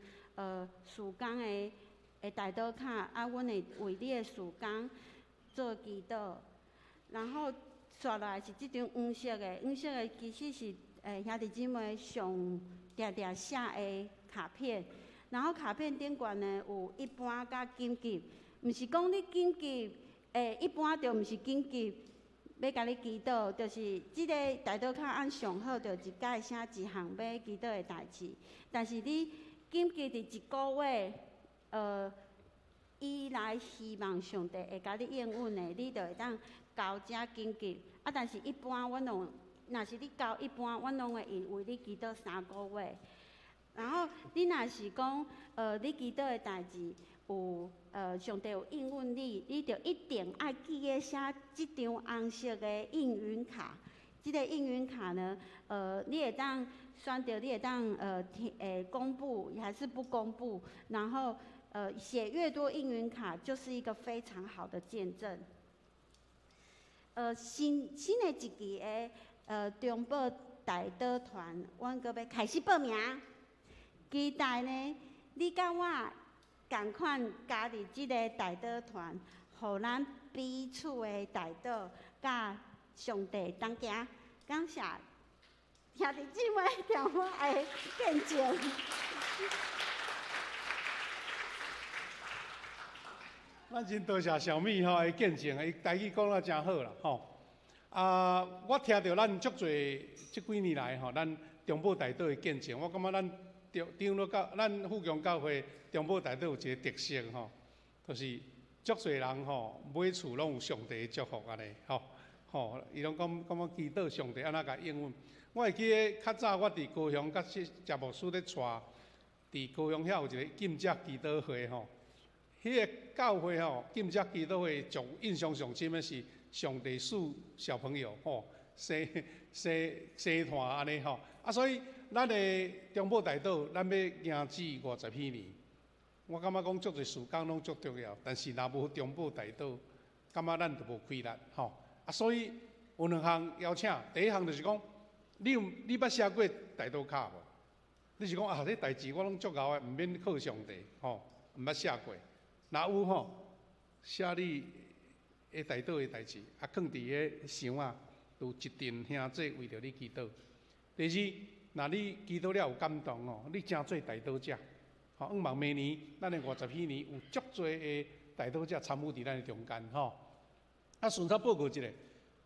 Speaker 6: 事工的代禱卡，啊，阮會為你的事工做祈禱，然後。紲落來是這張黃色的，黃色的其實是兄弟姊妹上定定寫的卡片，然後卡片頂懸呢有一般佮緊急，毋是講你緊急，一般就毋是緊急，欲共你祈禱，就是這個代禱卡按上好，就一擺寫一項欲祈禱的代誌，但是你緊急佇一個月，以來希望上帝會共你應允的，你就會當交遮緊急。啊，但是一般阮攏，若是你交一般，阮攏會為你祈禱3個月。然後你若是講，你祈禱的代誌有，上帝有應允你，你就一定愛記得寫這張紅色的應允卡。這個應允卡呢，你會當選擇，你會當公布還是不公布？然後，寫越多應允卡，就是一個非常好的見證。新的一期的中保代禱團，阮閣欲開始報名，期待呢，你佮我仝款加入這个代禱團，予咱彼此的代禱佮上帝同行。感謝兄弟姊妹聽我的見證。
Speaker 5: 咱真多謝小美吼的見證，伊台語講得誠好啦吼。啊，我聽著咱足濟這幾年來吼，咱中保代禱的見證，我感覺咱長老教、咱富強教會中保代禱有一個特色吼，就是足濟人吼買厝攏有上帝的祝福按呢吼吼，伊攏講感覺祈禱上帝按怎共應允。我會記得較早我佇高雄佮謝牧師咧帶，佇高雄遐有一個禁食祈禱會吼。彼个教會吼，禁食祈禱會上印象上深的是上帝賜小朋友吼，生生生團按呢吼。啊，所以咱的中保代禱，咱欲行至50幾年，我感覺講足濟事工攏足重要，但是若無中保代禱，感覺咱就無氣力吼。啊，所以有兩項邀請，第一項就是講，你有你捌寫過代禱卡無？你是講啊，這代誌我攏足𠢕的，毋免靠上帝吼，毋捌寫過。若有吼，寫你的代禱的代誌，啊，囥佇彼箱仔，有一陣兄弟為著你祈禱。第二，若你祈禱了有感動吼，你成做代禱者，吼，向望明年，咱的五十禧年有足濟的代禱者參與佇咱的中間，吼。啊，順手報告一下，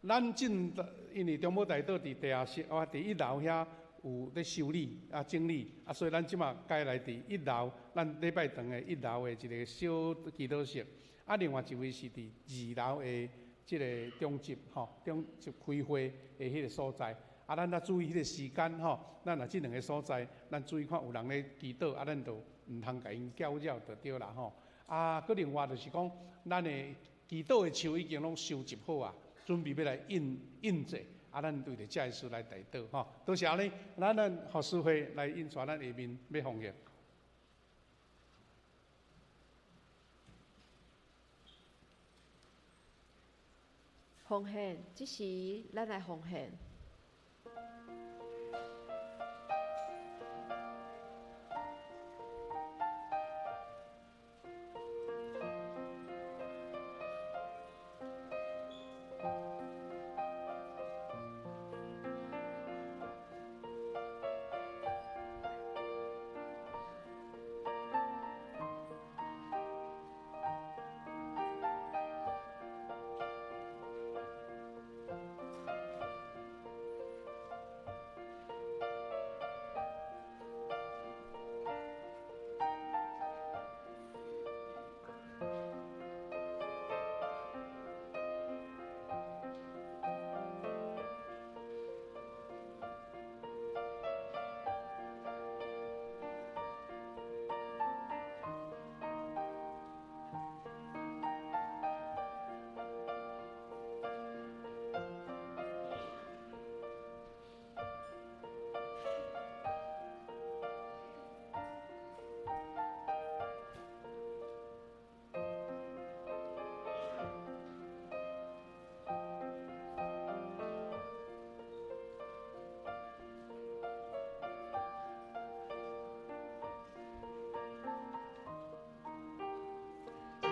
Speaker 5: 咱進因為中保代禱佇地下室，哦，佇一樓遐有咧修理啊整理，啊，所以咱這馬改來佇一樓，咱禮拜堂的一樓的一個小祈禱室。啊，另外一位是佇二樓的這個中集，吼，中集開會的彼個所在。啊，咱若注意彼個時間，吼，咱若這兩个所在，咱注意看有人咧祈禱，啊，咱就毋通共𪜶攪擾就對啦，吼。啊，閣另外就是講，咱的祈禱的樹已經攏收集好啊，準備欲來印印製，啊，咱為著這个事來代禱，吼。多謝按呢，咱牧師會來引帶咱下面欲奉獻。
Speaker 4: 奉獻，這時咱來奉獻。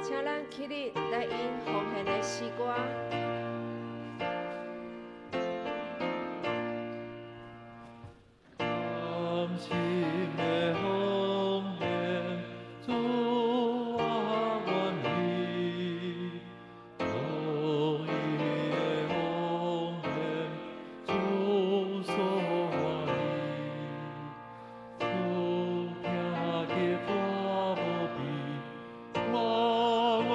Speaker 4: 請咱起立來用奉獻的詩歌。
Speaker 7: 甘心的奉獻，主我願意，樂意的奉獻，主所歡喜，主疼惜我無比，我願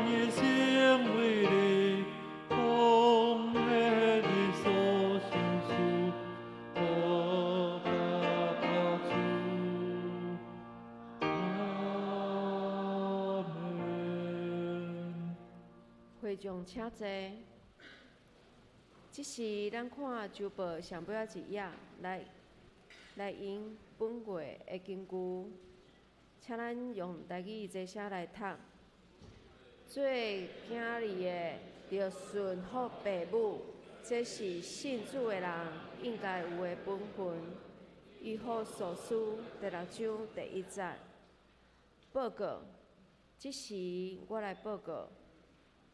Speaker 7: 一生為你奉獻你所賞賜。我爸爸主，阿門。
Speaker 4: 會眾請坐。這是咱看周報上尾仔一頁，來用本月的根據，請咱用台語齊聲來讀。做囝兒的，著順服父母，這是信主的人應該有的本分。以弗所書第六章第一節。報告，這時我來報告，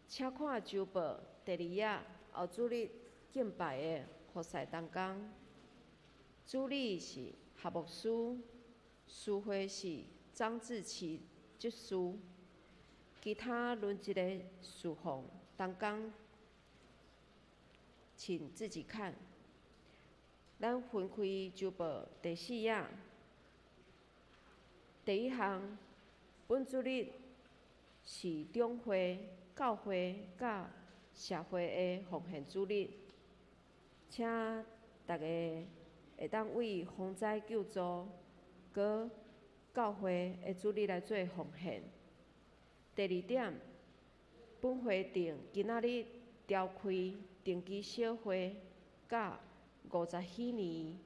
Speaker 4: 請看周報第二頁後主日敬拜的服侍同工，主理是何牧師，司會是張志奇執事，其他輪一个侍奉同工，請自己看。咱分開周報第四頁，第一項，本主日是長會、教會佮社會的奉獻主日，請大家會當為防災救助、佮教會的主日來做奉獻。第二點，本會定今仔日召開定期小會，佮五十禧年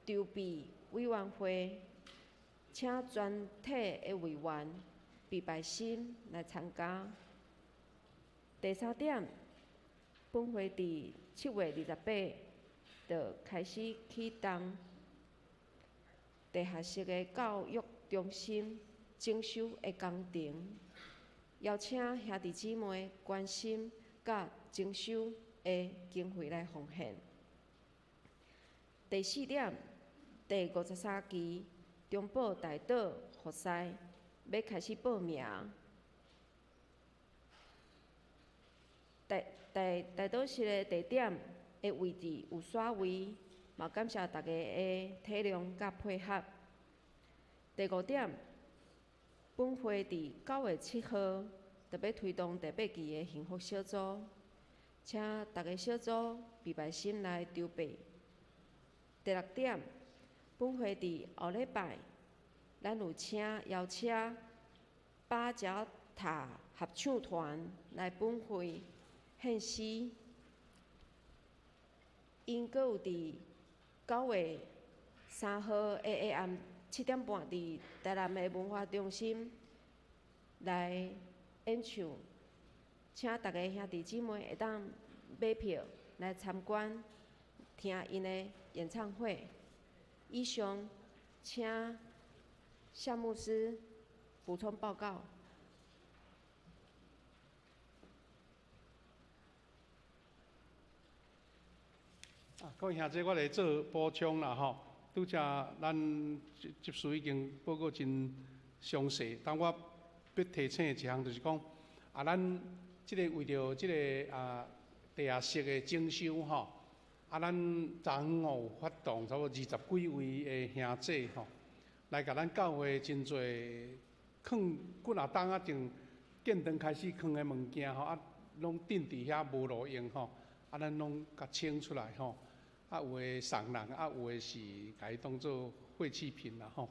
Speaker 4: 籌備委員會，請全體的委員備拜心來參加。第三點，本會佇7月28就開始啟動地下室的教育中心整修的工程，邀請兄弟姊妹關心佮整修的經費來奉獻。第四點，第53期中寶大島服侍欲開始報名。大大島室的地點的位置有徙位，嘛感謝大家的體諒佮配合。第五點，本會佇9月7號特別推動第八期的幸福小組，請逐个小組預備心來籌備。第六點，本會佇後禮拜，咱有請邀請巴腳塔合唱團來本會獻詩。𪜶閣有佇9月3號的下暗7點半，佇台南的文化中心來演唱，請逐个兄弟姊妹會當買票來參觀，聽𪜶的演唱會。以上，請夏牧師補充報告。
Speaker 5: 啊，各位兄弟，我來做補充啦吼。拄才咱執事已經報告真詳細，但我欲提醒的一項就是講，啊，咱這个為著這个啊地下室的整修吼，啊，咱昨昏吼有發動差不多20幾位的兄弟吼，來共咱教會真濟囥幾若冬仔前建堂開始囥的物件吼，啊，攏囤佇遐無路用吼，啊，咱攏共清出來吼。啊，有的送人，啊，有的是共伊當做廢棄品啦吼。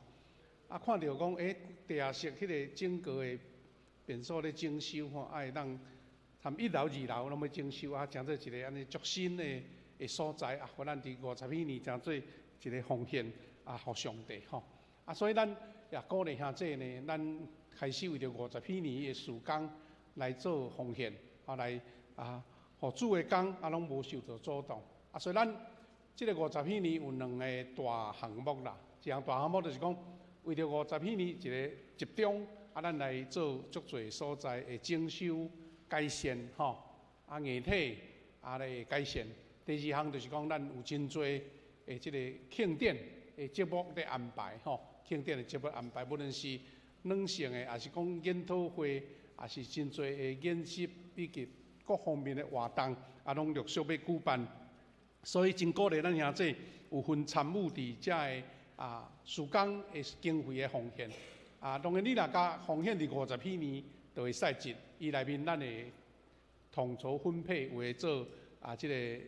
Speaker 5: 啊，看著講，欸，地下室彼个整個的便所咧整修吼，啊，會當含一樓、二樓攏欲整修，啊，成做一个按呢足新的的所在啊，予咱佇50彼年成做一个奉獻啊，予上帝吼。啊，所以咱也鼓勵兄弟呢，咱開始為著50彼年的事工來做奉獻，啊，來啊，予主的工啊，攏無受著阻擋。啊，所以咱這个50彼年有兩个大項目啦，一項大項目就是講，為著50彼年一个集中，啊，咱來做足濟所在的整修改善吼，啊，硬體啊來改善。第二項就是講，咱有真濟的這个慶典的節目咧安排吼，慶典的節目安排，無論是軟性的，抑是講研討會，抑是真濟的演習以及各方面的活動，啊，攏陸續欲舉辦。所以真鼓勵咱兄弟有份參與佇遮个啊事工的經費的奉獻。啊，當然你若共奉獻佇50彼年，就會使入，伊內面咱會統籌分配，有的做啊這个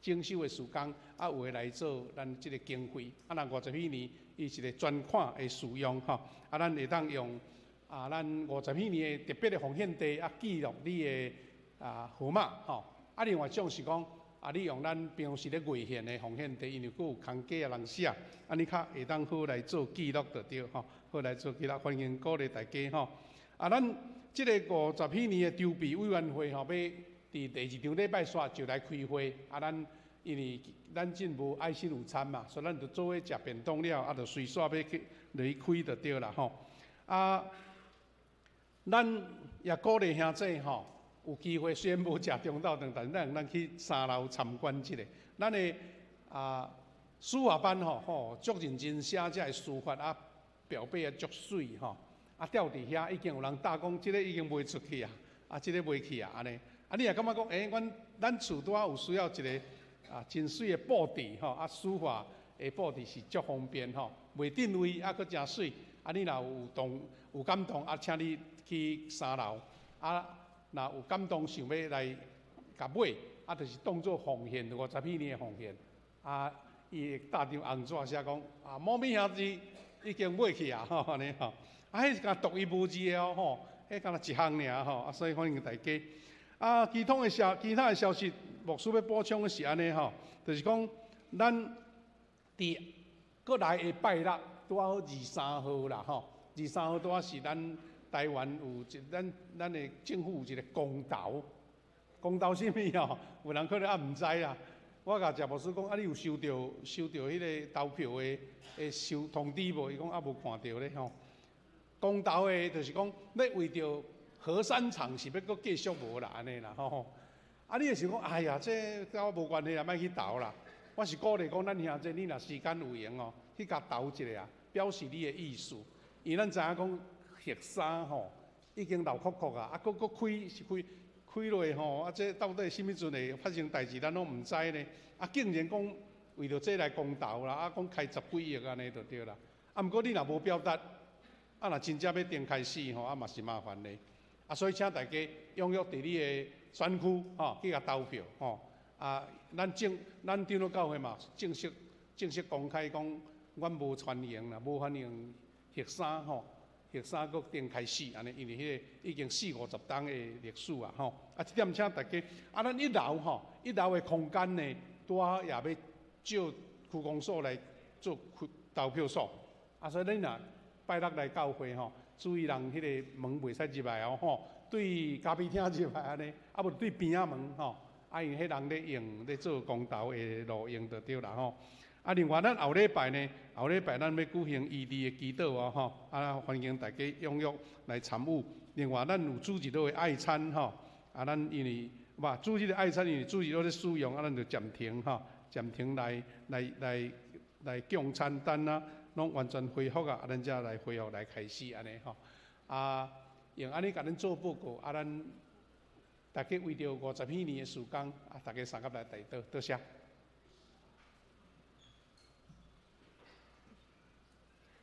Speaker 5: 整修的事工，啊有的來做咱這个經費。啊，若50彼年伊是一個專款的使用吼，啊，咱會當用啊咱50彼年的特別的奉獻地啊記錄你的啊號碼吼。啊，另外一種是講，啊，你用咱平常時咧月獻的奉獻地，因為閣有空格仔人寫，按呢較會當好來做記錄就對吼，好來做記錄，歡迎鼓勵大家吼。啊，咱這个50彼年的籌備委員會吼，欲佇第二場禮拜煞就來開會。啊，咱因為咱這無愛心午餐嘛，所以咱就做伙食便當了，啊，就隨煞欲去落去開就對啦吼。啊，咱也鼓勵兄弟吼。有機會雖然無食中晝頓，但是咱咱去三樓參觀一下。咱的啊書法班吼吼足認真寫這个書法啊，表背啊足媠吼。啊，吊佇遐已經有人答講，這个已經賣出去啊，啊，這个賣去啊，按呢。啊，你若感覺講，欸，阮咱厝拄仔有需要一个啊真媠的布置吼，啊，書法的布置是足方便吼，袂佔位啊，閣誠媠。啊，你若有動有感動啊，請你去三樓啊。若有感動想欲來共買，啊，就是當做奉獻50彼年的奉獻。啊，伊會貼張紅紙寫講，啊，某某兄弟已經買去啊，吼，按呢吼。啊，彼是敢獨一無二的哦，吼，彼敢若一項爾吼，啊，所以歡迎大家。啊，其他的消其他的消息，牧師欲補充的是按呢吼，就是講咱佇閣來的拜六拄仔好23號啦，吼，23號拄仔是咱。台灣有一咱咱的政府有一个公投，公投啥物吼？有人可能猶毋知啦。我共謝牧師講，啊，你有收著收著彼个投票的的收通知無？伊講猶無看著咧吼。公投的，就是講欲為著核三廠是欲閣繼續無啦，按呢啦吼。啊，你會想講，哎呀，這佮我無關係啦，莫去投啦。我是鼓勵講，咱兄弟，你若時間有閒哦，去共投一下啊。表示你的意思。因为咱知影讲黑衫吼已经流酷酷啊，啊，阁阁开是开开落吼，啊，这到底啥物阵会发生代志，咱拢毋知呢。啊，竟然讲为著这来公投啦，啊，讲开十几亿按呢就对啦。啊，毋过你若无表达，啊，若真正欲重开始吼，啊嘛是麻烦咧。啊，所以请大家踊跃伫你的选区吼去共投票吼。啊，咱长老教会嘛正式公开讲，阮无欢迎啦，无欢迎黑衫吼，黑衫阁重开始按呢，因为彼个已经四五十冬的历史啊吼。啊，这点请大家，啊，咱一楼吼，一楼的空间呢，拄仔也欲借区公所来做投票所。啊，所以恁若拜六来教会吼，注意人彼个门袂使入来哦吼，对咖啡厅入来按呢，啊无对边仔门吼，啊因为彼人咧用咧做公投的路用就对啦吼。啊，另外咱后礼拜呢，后礼拜咱欲举行医治的祈祷哦吼，啊欢迎大家踊跃来参与。另外咱有主日的爱餐吼，啊咱因为哇主日的爱餐因为主日咧使用，啊咱就暂停吼，暂停来供餐等啊。拢完全恢复啊，啊，咱才来恢复来开始按呢吼。啊，用按呢共恁做报告，啊，咱大家为著50彼年的事工，啊，大家相佮来代祷，多谢。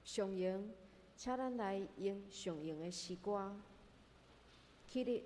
Speaker 4: 上荣，请咱来用上荣的诗歌，起立。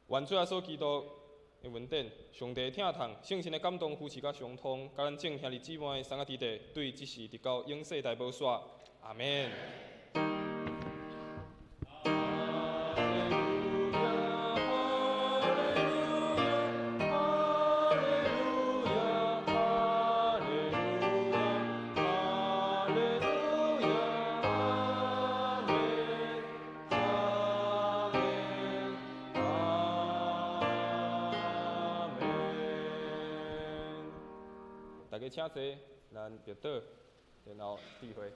Speaker 3: 愿主耶稣基督的恩典、上帝的疼痛、圣神的感动、扶持佮相通，佮咱众兄弟姊妹三个弟弟，对这时直到永世代无煞。阿们。大家请坐，咱默祷，然后聚会。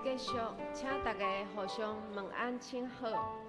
Speaker 4: 继续，请大家互相问安请好。